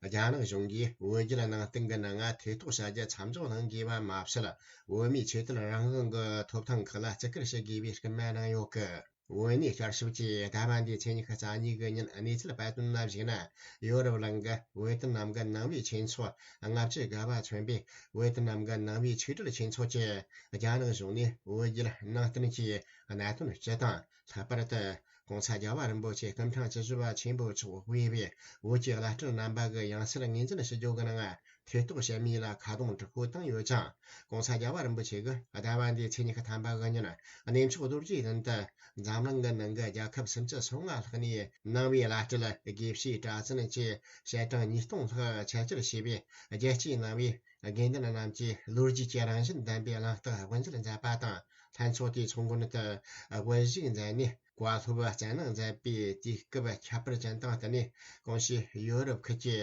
རྒྱ་ནག་གཞུང་གིས་བོད་བརྒྱུད་ནང་བསྟན་གྱི་ནང་ཐེ་གཏོགས་བྱ་རྒྱུ་མཚམས་འཇོག་གནང་དགོས་པ་མ་ཟད། བོད་མིའི་ཆོས་དད་རང་དབང་གི་ཐོབ་ཐང་ཁག་ལ་བརྩི་བཀུར་ཞུ་དགོས་པའི་སྐུལ་མ་གནང་ཡོད་གི། བོད་གནས་བསྐྱར་ཞིབ་ཀྱིས་ཟླ་བ་འདིའི་ཚེས་ཉི་ཤུ་རྩ་གཉིས་ཀྱི་ཉིན་གནས་ཚུལ་སྤེལ་དོན་ལ་གཞིགས་ན། ཡོ་རོབ་གླིང་གི་བོད་དོན་ནམ་མཁའི་ནང་པའི་ཆོས་ཚོགས་ལྔ་བཅུ་ང་བ་མཚོན་པའི་བོད་དོན་ནམ་མཁའི་ནང་པའི་ཆོས་གྲོས་ཆོས་ཚོགས་ཀྱིས་རྒྱ་ནག་གཞུང་ནས་བོད་བརྒྱུད་ནང་བསྟན་གྱི་གནད་དོན་སྤྱི་དང་། ལྷག་པར་དུ་༸གོང་ས་༸རྒྱལ་བ་རིན་པོ་ཆེ་སྐུ་ཕྲེང་བཅུ་བཞི་པ་ཆེན་པོ་མཆོག་དབུས་པའི་བོད་ཀྱི་བླ་སྤྲུལ་རྣམ་པ་གི་ཡང་སྲིད་ངོས་འཛིན་ཞུ་རྒྱུ་གི་ནང་ཐེ་གཏོགས་བྱེད་མིན་ལ་ཁ་རྡུང་དྲག་པོ་བཏང་ཡོད་ཅིང་། ༸གོང་ས་༸རྒྱལ་བ་རིན་པོ་ཆེ་གིས་ཟླ་བ་འདིའི་ཚེས་ཉི་ཤུ་ཐམ་པ་གི་ཉིན་གནས་མཆོག་རྡོ་རྗེ་གདན་དུ་འཛམ་གླིང་གི་ནང་གི་རྒྱལ་ཁབ་སུམ་ཅུ་སོ་ལྔ་ལྷག་ནས་ནང་པའི་བླ་སྤྲུལ་དགེ་བཤེས་གྲྭ་བཙུན་བཅས་ཞལ་གྲངས་ཉིས་སྟོང་ལྷག་ཆེད་བཅར་བྱས་པའི་རྒྱལ་སྤྱིའི་ནང་པའི་ དགེ་འདུན་རྣམས་ཀྱིས་ལོ་རྒྱུས་ཀྱི་རང་བཞིན་ལྡན་པའི་གླེང་སྟེགས་དབུ་འབྱེད་མཛད་པ་དང་། ལྷན་ཚོགས་དེའི་ཚོགས་མགོན་དུ་དབུ་བཞུགས་མཛད་ནས་བཀའ་སློབ་སྩལ་གནང་མཛད་པའི་དུས་སྐབས་ཁྱད་པར་ཅན་དང་བསྟུན་ནས། གོང་ཞུས་ཡོ་རོབ་ཁུལ་གྱི་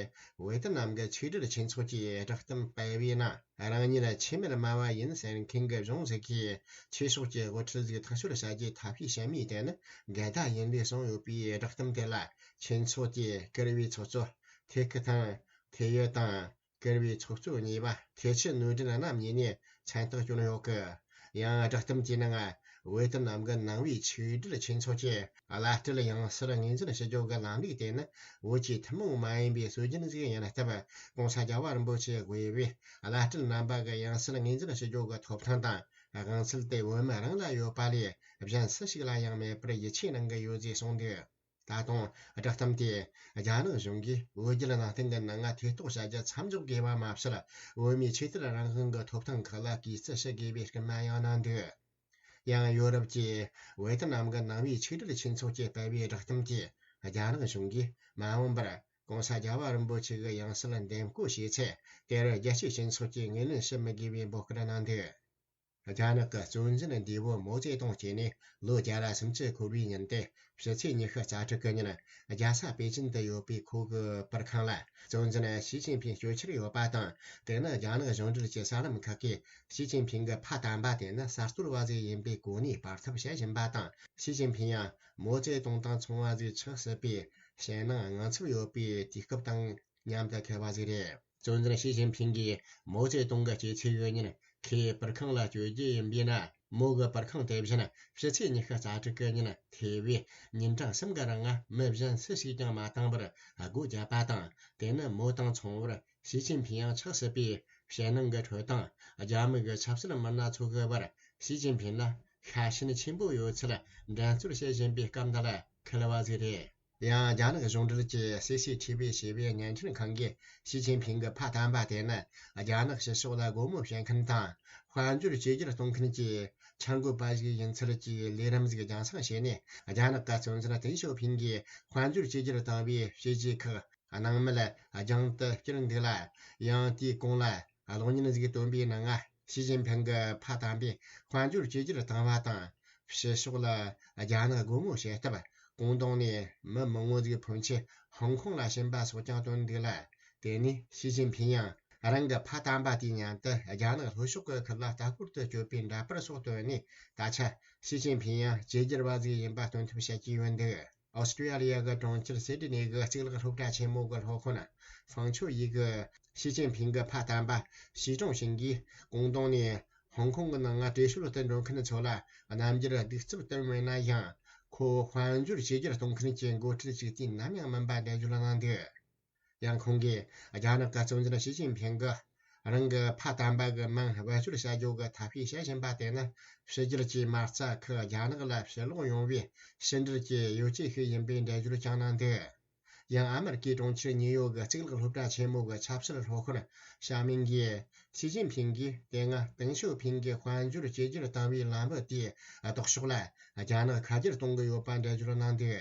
ཝེ་ཏི་ནམ་གྱི་ཆིག་སྒྲིལ་ཆོས་ཚོགས་ཀྱི་བསྒྲགས་གཏམ་སྤེལ་བའི་ནང་། རང་ཉིད་ཆེས་མེད་སྨྲ་བ་ཡིན་ཟེར་མཁན་གྱི་གཞུང་ཞིག་གིས་ཆོས་ཕྱོགས་ཀྱི་དབུ་ཁྲིད་ཞིག་ཐག་གཅོད་བྱ་རྒྱུའི་ཐབས་ཤེས་བྱེད་མུས་དེ་ནི་འགལ་ཟླ་ཡིན་ལུགས་གསུངས་ཡོད་པའི་བསྒྲགས་གཏམ་དེ་ལ། ཆོས་ཚོགས་ཀྱི་བཀུར་འོས་ཚོགས་གཙོ་ཐེ་ཁི་ཐང་ཐེ་ཡོད་དང་། བཀུར་འོས་ཚོགས་གཙོ་གཉིས་པ་ཐེ་ཆི་ནོར་སྒྲོན་རྣམ་གཉིས་ནས་མཚན་རྟགས་བསྐྱོན་ཡོད་ཀི། ཡང་བསྒྲགས་གཏམ་དེའི་ནང་། ཝེ་ཏི་ནམ་གྱི་ནང་པའི་ཆིག་སྒྲིལ་ཆོས་ཚོགས་ཀྱིས་བླ་སྤྲུལ་ཡང་སྲིད་ངོས་འཛིན་ཞུ་རྒྱུ་གི་ལམ་ལུགས་དེ་ནི་བོད་ཀྱི་ཐུན་མོང་མ་ཡིན་པའི་སྲོལ་རྒྱུན་ཞིག་ཡིན་སྟབས། ྋགོང་ས་རྒྱལ་བ་རིན་པོ་ཆེ་དབུས་པའི་བླ་སྤྲུལ་རྣམ་པ་གི་ཡང་སྲིད་ངོས་འཛིན་ཞུ་རྒྱུ་གི་ཐོབ་ཐང་དང་དབང་ཚད་དེ་བོད་མི་རང་ལ་ཡོད་པ་ལས་གཞན་སུ་ཞིག་ལ་ཡང་མེད་པར་ཡིད་ཆེས་གནང་གི་ཡོད་ཅེས་གསུངས་འདུག་ད་དུང་བསྒྲགས་གཏམ་དེས་རྒྱ་ནག་གཞུང་གིས་བོད་བརྒྱུད་ནང་བསྟན་གྱི་ནང་ང་ཐེ་གཏོགས་བྱ་རྒྱུ་མཚམས་འཇོག་དགོས་པ་མ་ཟད། བོད་མིའི་ཆོས་དད་རང་དབང་གི་ཐོབ་ཐང་ཁག་ལ་གུས་བརྩི་ཞུ་དགོས་པའི་སྐུལ་མ་ཡང་གནང་འདུག་ཡང་ཡོ་རོབ་ཀྱི་ཝེ་ཏི་ནམ་གྱི་ནང་པའི་ཆིག་སྒྲིལ་ཆོས་ཚོགས་ཀྱིས་སྤེལ་བའི་བསྒྲགས་གཏམ་གྱིས། རྒྱ་ནག་གཞུང་གིས་མ་འོངས་པར་ྋགོང་ས་རྒྱལ་བ་རིན་པོ་ཆེ་གི་ཡང་སྲིད་འདེམས་བསྐོ་བྱས་ཚེ། དེར་རྒྱལ་སྤྱིའི་སྤྱི་ཚོགས་ཀྱིས་ངོས་ལེན་བྱེད་མི་དགོས་པའི་འབོད་སྐུལ་གནང་འདུག་རྒྱ་ནག་གི་གཙོ་འཛིན་འདས་པོ་མའོ་ཙེ་ཏུང་སྐྱེས་ནས་ལོ་བརྒྱ་ར་སུམ་ཅུ་འཁོར་བའི་ཉིན་ཏེ། ཕྱི་ཚེས་ཉི་ཤུ་རྩ་དྲུག་གི་ཉིན་རྒྱལ་ས་པེ་ཅིན་དུ་ཡོད་པའི་ཁོ་གི་པར་ཁང་ལ་གཙོ་འཛིན་ཞི་ཅིན་ཕིང་སྐྱོད་འཆར་ཡོད་པ་དང་། དེ་ནི་རྒྱ་ནག་གཞུང་འབྲེལ་གྱི་གསར་ལམ་ཁག་གིས་ཞི་ཅིན་ཕིང་གི་ཕ་དམ་པ་དེ་ནི་གསར་གཏོད་པ་ཞིག་ཡིན་པའི་གོ་གནས་སྤར་ཐབས་བྱེད་བཞིན་པ་དང་། ཞི་ཅིན་ཕིང་ཡང་མའོ་ཙེ་ཏུང་དང་མཚུངས་པ་ཞིག་ཆགས་སྲིད་པའི་ཞེད་སྣང་དངངས་འཚབ་ཡོད་པའི་དུས་སྐབས་དང་མཉམ་དུ་འཁེལ་བ་ཞིག་རེད། གཙོ་འཛིན་ཞི་ཅིན་ཕིང་གིས་མའོ་ཙེ་ཏུང་གི་སྐྱེས་ཚེས་ཡོད་ཉིན་ཁོའི་པར་ཁང་ལ་བསྐྱོད་རྒྱུ་ཡིན་པས་ན། མོ་གི་པར་ཁང་དེ་བཞིན་ཕྱི་ཚེས་ཉི་ཤུ་རྩ་དྲུག་གི་ཉིན་ཐེ་བའི་ཉིན་གྲངས་གསུམ་གི་རིང་མི་གཞན་སུ་ཞིག་ཀྱང་མ་བཏང་བར་སྒོ་བརྒྱབ་པ་དང་། དེ་ནི་མོ་དང་མཚུངས་པར་ཞི་ཅིན་ཕིང་ཡང་ཆགས་སྲིད་པའི་ཞེད་སྣང་གི་ཁྲོད་དང་། རྒྱ་མི་གི་ཆབ་སྲིད་མི་སྣ་ཚོ་གི་བར་ཞི་ཅིན་ཕིང་ལ་ཤ་ཞེན་ཆེན་པོ་ཡོད་ཚུལ་འགྲན་རྩོད་བྱེད་བཞིན་པའི་སྐབས་འདི་ལ་འཁེལ་བ་ཞིག་རེད། ཡང་རྒྱ་ནག་གཞུང་འབྲེལ་གྱི་སི་སི་ཐི་བི་ཞེས་པའི་བརྙན་འཕྲིན་ཁང་གིས་ཞི་ཅིན་ཕིང་གི་ཕ་དམ་པ་དེ་ནི་རྒྱ་ནག་ཕྱི་ཕྱོགས་ལ་སྒོ་མོ་ཕྱེ་མཁན་དང་། དཔལ་འབྱོར་བཅོས་བསྒྱུར་གཏོང་མཁན་གྱི་འཆར་འགོད་པ་ཞིག་ཡིན་ཚུལ་གྱི་ལས་རིམ་ཞིག་རྒྱང་སྲིང་བྱས་ནས། རྒྱ་ནག་གི་གཙོ་འཛིན་ཏེང་ཞའོ་ཕིང་གིས་དཔལ་འབྱོར་བཅོས་བསྒྱུར་བཏང་བའི་བྱས་རྗེས་ཁག་སྣང་མེད་རྒྱང་དུ་བསྐྱུར་འདུག་ལ། ཡང་དེའི་གོང་ལ་གློག་བརྙན་ཞིག་བཏོན་པའི་ནང་། ཞི་ཅིན་ཕིང་གི་ཕ་དམ་པས་དཔལ་འབྱོར་བཅོས་བསྒྱུར་བཏང་བ་དང་། ཕྱི་ཕྱོགས་ལ་རྒྱ་ནག་སྒོ་མོ་ཕྱེ་སྟབས། ཀོང་ཏུང་ནས་མི་མང་བོ་ཞིག་ཕོན་ཆེ་ཧོང་ཀོང་ལ་ཕྱིན་པ་སོགས་ཀྱང་བཏོན་འདུག་ལ། དེ་ནས་ཞི་ཅིན་ཕིང་ཡང་རང་གི་ཕ་དམ་པ་དེའི་མཉམ་དུ་རྒྱ་ནག་ལྷོ་ཕྱོགས་ཀྱི་ཁུལ་ལ་ལྟ་སྐོར་དུ་བསྐྱོད་པའི་འདྲ་པར་སོགས་བཏོན་ནས། ད་ཆ་ཞི་ཅིན་ཕིང་ཡང་བཅོས་བསྒྱུར་བ་ཞིག་ཡིན་པ་སྟོན་ཐབས་བྱེད་ཀྱི་ཡོད་འདུག་ཨོ་སི་ཀྲི་ཡ་ལི་ཡ་གི་གྲོང་ཁྱེར་སེ་ཏི་ནེ་གི་གཙུག་ལག་སློབ་གྲྭ་ཆེན་མོ་གི་སློབ་དཔོན་ཧྥང་ཆོ་ཡི་གིས་ཞི་ཅིན་ཕིང་གི་ཕ་དམ་པ་ཞི་ཀྲུང་ཞིང་གིས་ཀོང་ཏུང་ནས་ཧོང་ཀོང་གི་ནང་ང་བྲོས་བྱོལ་དུ་འགྲོ་མཁན་ཚོ་ལ་རྣམ་འགྱུར་གདུག་རྩུབ་བསྟན་མེད་ན་ཡང་། ཁོ་དཔལ་འབྱོར་བཅོས་བསྒྱུར་གཏོང་མཁན་གྱི་འགོ་ཁྲིད་ཅིག་དུས་ནམ་ཡང་མིན་པ་འགྲེལ་བརྗོད་གནང་འདུག་ཡང་ཁོང་གིས་རྒྱ་ནག་གི་གཙོ་འཛིན་ཞི་ཅིན་ཕིང་གིས་རང་གི་ཕ་དམ་པ་གི་མིང་བེད་སྤྱོད་བྱ་རྒྱུ་གི་ཐབས་ཤེས་བྱེད་བཞིན་པ་དེ་ནི་ཕྱི་རྒྱལ་གྱི་མ་རྩ་ཁག་རྒྱ་ནག་ལ་ཕྱིར་ལོག་ཡོང་བའི་ཕྱི་འབྲེལ་གྱི་ཡོ་བྱད་ཞིག་ཡིན་པའི་འགྲེལ་བརྗོད་ཀྱང་གནང་འདུག་ཡང་ཨ་མེ་རི་ཀའི་གྲོང་ཁྱེར་ཉིའུ་ཡོག་གི་གཙུག་ལག་སློབ་གྲྭ་ཆེན་མོ་གི་ཆབ་སྲིད་སློབ་དཔོན་ཞ་མིང་གིས། ཞི་ཅིན་ཕིང་གིས་དེ་སྔ་ཏེང་ཞའོ་ཕིང་གིས་དཔལ་འབྱོར་བཅོས་བསྒྱུར་བཏང་བའི་ལམ་བུ་དེའི་ལྡོག་ཕྱོགས་ལ་རྒྱ་ནག་ཁ་རྒྱུན་གཏོང་གི་ཡོད་པ་འགྲེལ་བརྗོད་གནང་འདུག་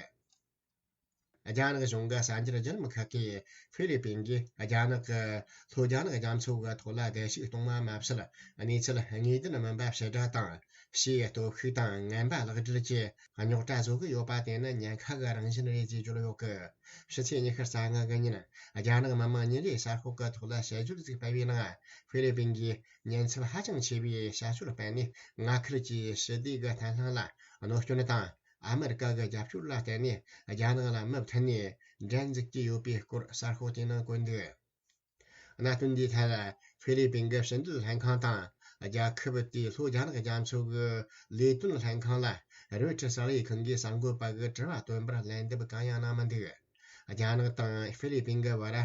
རྒྱ་ནག་གཞུང་གི་གསར་འགྱུར་བརྒྱུད་ལམ་ཁག་གིས་ཧྥི་ལི་པིན་གྱིས་རྒྱ་ནག་གི་ལྷོ་རྒྱ་ནག་རྒྱ་མཚོ་གི་ཐོག་ལ་བརྡབ་གསིག་གཏོང་བ་མ་ཟད། གནས་ཚུལ་དངོས་བདེན་མིན་པ་ཕྱིར་བསྒྲགས་དང་། ཕྱིའི་སྟོབས་ཤུགས་དང་ངན་པ་ལག་སྦྲེལ་གྱིས་རྙོག་དྲ་བཟོ་གི་ཡོད་པ་དེ་ནི་ཉེན་ཁ་གི་རང་བཞིན་རེད་ཅེས་བརྗོད་ཡོད་སྐད། ཕྱི་ཚེས་ཉི་ཤུ་རྩ་ལྔ་གི་ཉིན། རྒྱ་ནག་མི་དམངས་ཉིན་རེའི་གསར་ཤོག་གི་ཐོག་ལ་དཔྱད་བརྗོད་ཅིག་སྤེལ་བའི་ནང་། ཧྥི་ལི་པིན་གྱིས་ཉེན་ཚབས་ཧ་ཅང་ཆེ་བའི་བྱ་སྤྱོད་སྤེལ་ནས། མངའ་ཁུལ་གྱི་ཞི་བདེ་གི་བརྟན་ལྷིང་ལ་གནོད་སྐྱོན་དང་། ཨ་མེ་རི་ཀ་གི་རྒྱབ་སྐྱོར་ལ་བརྟེན་ནས་རྒྱ་ནག་ལ་མུ་མཐུད་ནས་འགྲན་འཛུགས་ཀྱི་ཡོད་པའི་སྐོར་གསར་ཤོག་དེའི་ནང་བཀོད་འདུག་གནད་དོན་འདིའི་ཐད། ཧྥི་ལི་པིན་གྱི་ཕྱི་འབྲེལ་ལྷན་ཁང་དང་། རྒྱལ་ཁབ་དེའི་ལྷོ་རྒྱ་ནག་རྒྱ་མཚོ་གི་ལས་དོན་ལྷན་ཁང་ལ་རོའི་ཊར་གསར་ལས་ཁང་གིས་གསར་འགོད་པ་གི་དྲི་བ་བཏོན་པར་ལན་འདེབས་གང་ཡང་གནང་མི་འདུག་རྒྱ་ནག་དང་ཧྥི་ལི་པིན་གྱི་བར་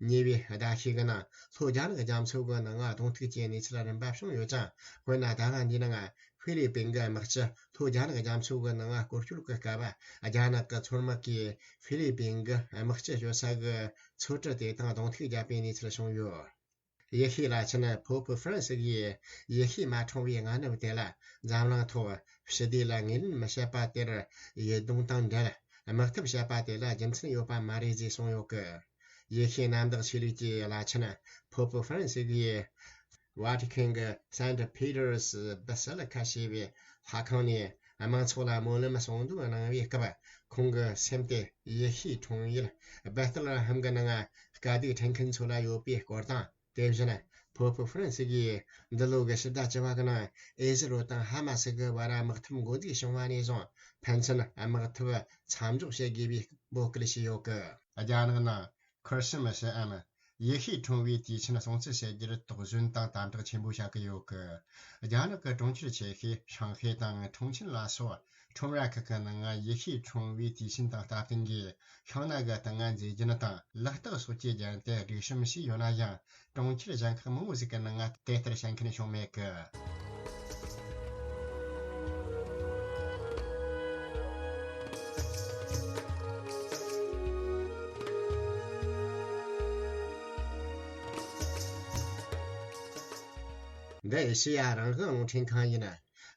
ཉེ་བའི་ཟླ་ཤས་ཀྱི་ནང་ལྷོ་རྒྱ་ནག་རྒྱ་མཚོ་གི་ནང་གདོང་ཐུག་གི་གནས་ཚུལ་རིམ་པ་བྱུང་ཡོད་ཅིང་། དཔེར་ན། ཟླ་བ་འདིའི་ནང་ཧྥི་ལི་པིན་གྱི་དམག་སྤྱི་ལྷོ་རྒྱ་ནག་རྒྱ་མཚོ་གི་ནང་སྐོར་སྐྱོད་ཀྱི་སྐབས། རྒྱ་ནག་གི་མཚོ་དམག་གིས་ཧྥི་ལི་པིན་གྱི་དམག་སྤྱི་སྐྱོད་ས་གི་མཚོ་གྲུ་དེ་དང་གདོང་ཐུག་བརྒྱབ་པའི་གནས་ཚུལ་བྱུང་ཡོད། ཡེ་ཤུའི་བླ་ཆེན་Pope Francis ཡིས་ཡེ་ཤུས་མ་འཁྲུངས་པའི་སྔ་ནུབ་དེ་ལ་འཛམ་གླིང་ཐོག་ཞི་བདེ་ལ་ངོས་ལེན་མི་བྱེད་པ་དེར་ཡིད་གདུང་དང་འབྲེལ། དམག་འཐབ་བྱེད་པ་དེ་ལ་རྒྱུ་མཚན་ཡོད་པ་མ་རེད་ཅེས་གསུངས་ཡོད་སྐད། ཡེ་ཤུའི་གནམ་བདག་ཆོས་ལུགས་ཀྱི་བླ་ཆེན་ཕོ་ཕུ་ཧྥ་རན་སི་སྐུ་ཡིས་ཝ་ཏི་ཁན་གྱི་སན་ཊ་པི་ཏར་སྦ་སི་ལི་ཀ་ཞེས་པའི་ལྷ་ཁང་ནས་མང་ཚོགས་ལ་སྨོན་ལམ་གསུང་འདོན་གནང་བའི་སྐབས། ཁོང་གི་སེམས་དེ་ཡེ་ཤུའི་འཁྲུངས་ཡུལ་སྦེ་ཐེ་ལེ་ཧེམ་གྱི་ནང་དཀའ་སྡུག་འཕྲད་མཁན་ཚོ་ལ་ཡོད་པའི་སྐོར་དང་། དེ་བཞིན་ཕོ་ཕུ་ཧྥ་རན་སི་སྐུ་ཡིས་འདི་ལོ་གི་ཕྱི་ཟླ་བཅུ་པ་གི་ནང་ཨི་ཟི་རོ་དང་ཧ་མ་སི་གི་བར་དམག་འཐབ་འགོ་འཛུགས་བྱུང་བ་ནས་བཟུང་ཕན་ཚུན་དམག་འཐབ་མཚམས་འཇོག་བྱེད་དགོས་པའི་འབོད་སྐུལ་བྱས་ཡོད་སྐད། རྒྱ་ནག་ནང་ཁྲི་སི་མ་སིའམ་ཡེ་ཤུའི་འཁྲུངས་པའི་དུས་ཆེན་སྲུང་བརྩི་བྱེད་རྒྱུར་དོགས་ཟོན་དང་དམ་དྲག་ཆེན་པོ་བྱ་གི་ཡོད་སྐད། རྒྱ་ནག་གི་གྲོང་ཁྱེར་ཆེ་ཤོས་ཧྲང་ཧའེ་དང་ཁྲུང་ཆིན་ལ་སོགས་ཁྲོམ་ར་ཁག་གི་ནང་ཡེ་ཤུའི་འཁྲུངས་པའི་དུས་ཆེན་དང་སྟབས་བསྟུན་གྱིས་ཤིང་སྣ་གི་སྟེང་མཛེས་རྒྱན་དང་ལག་རྟགས་སོགས་ཀྱི་རྒྱན་དེ་སྒྲིག་གཤོམ་བྱས་ཡོད་ན་ཡང་། གྲོང་ཁྱེར་གཞན་ཁག་མང་བོ་ཞིག་གི་ནང་དེ་ལྟར་བྱེད་མཁན་བྱུང་མེད་ཀི། འདི་ཨེ་ཤེ་ཡ་རང་དབང་རླུང་འཕྲིན་ཁང་ཡིན།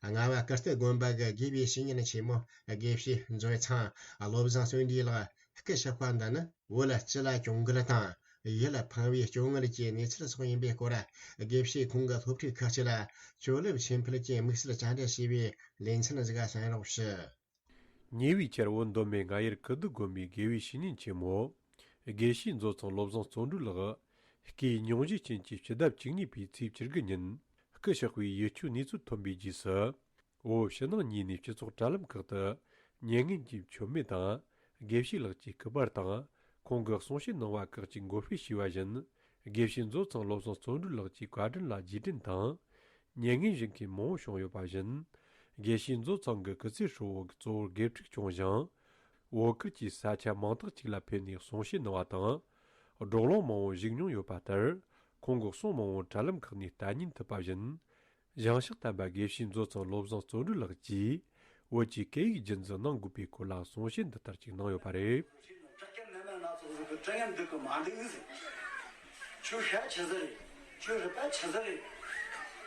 རྔ་བ་ཀིརྟི་དགོན་པ་གི་དགེ་བའི་བཤེས་གཉེན་ཆེན་མོ་དགེ་བཤེས་མཛོད་ཚང་བློ་བཟང་བརྩོན་འགྲུས་ལགས་སྐུ་གཤེགས་པ་འདི་ནི། བོད་སྤྱི་ལ་གྱོང་གུན་དང་ཡིད་ཕངས་པའི་སྐྱོ་ངལ་གྱི་གནས་ཚུལ་སོགས་ཡིན་པའི་སྐོར། དགེ་བཤེས་ཁོང་གི་སློབ་ཕྲུག་ཁག་ཅིག་ལ་ཇོ་ལེབ་ཆོས་འཕེལ་གྱི་དམིགས་བསལ་བཅར་འདྲི་བྱས་པའི་ལེ་ཚན་ཟིག་གསན་རོགས་ཞུ། ཉེ་བའི་ཆར་བོད་མདོ་སྨད་རྔ་ཡུལ་ཀིརྟི་དགོན་པའི་དགེ་བའི་བཤེས་གཉེན་ཆེན་མོ། དགེ་བཤེས་མཛོད་ཚང་བློ་བཟང་བརྩོན་འགྲུས་ལགས། སྐུའི་སྙུང་གཞིའི་རྐྱེན་གྱིས་ཕྱི་ཟླ་བཅུ་གཉིས་པའི་ཚེས་བཅུ་དགུ་ཉིན། སྐུ་གཤེགས་པའི་ཡིད་སྐྱོའི་གནས་ཚུལ་ཐོན་པའི་རྗེས་སུ། བོད་ཕྱི་ནང་གཉིས་ནས་སྤྱི་ཚོགས་དྲ་ལམ་ཁག་ཏུ། མྱ་ངན་གྱི་མཆོད་མེ་དང་། དགེ་བཤེས་ལགས་ཀྱི་སྐུ་པར་དང་། ཁོང་གི་གསུང་བཤད་གནང་བ་ཁག་ཅིག་འགོད་སྤེལ་བྱས་པ་བཞིན། དགེ་བཤེས་མཛོད་ཚང་བློ་བཟང་བརྩོན་འགྲུས་ལགས་ཀྱི་བཀའ་དྲིན་ལ་རྗེས་དྲན་དང་། མྱ་ངན་བཞེས་མཁན་མང་བོ་བྱུང་ཡོད་པ་བཞིན། དགེ་བཤེས་མཛོད་ཚང་གི་སྐུ་ཚེ་ཧྲིལ་བོ་གཙོ་བོར་དགེ་ཕྲུག་སྐྱོང་ཞིང་། བོད་ཁུལ་གྱི་ས་ཆ་མང་དག་ཅིག་ལ་ཕེབས་ནས་གསུང་བཤད་གནང་བ་དང་། བགྲོ་གླེང་མང་བོ་བཞུགས་མྱོང་ཡོད་པ་ལྟར། ཁོང་གི་གསུང་མང་བོ་དྲ་ལམ་ཁག་ནས་ལྟ་ཉན་ཐུབ་པ་བཞིན། ཞིང་གཤེགས་དམ་པ་དགེ་བཤེས་མཛོད་ཚང་བློ་བཟང་བརྩོན་འགྲུས་ལགས་ཀྱིས་བོད་ཀྱི་སྐད་ཡིག་རྒྱུན་འཛིན་གནང་དགོས་པའི་སྐོར་ལ་གསུང་བཤད་འདི་ལྟར་ཅིག་གནང་ཡོད་པ་རེད། བྲག་སྐད་ནན་མ་སྣ་ཚོགས་ཟིག་གི་དྲི་ངན་འདུག་གི་མ་འདུག་ཟེར། ཁྱོད་ཤ་ཆི་ཟིག་རེད། ཁྱོད་རུས་པ་ཆི་ཟིག་རེད།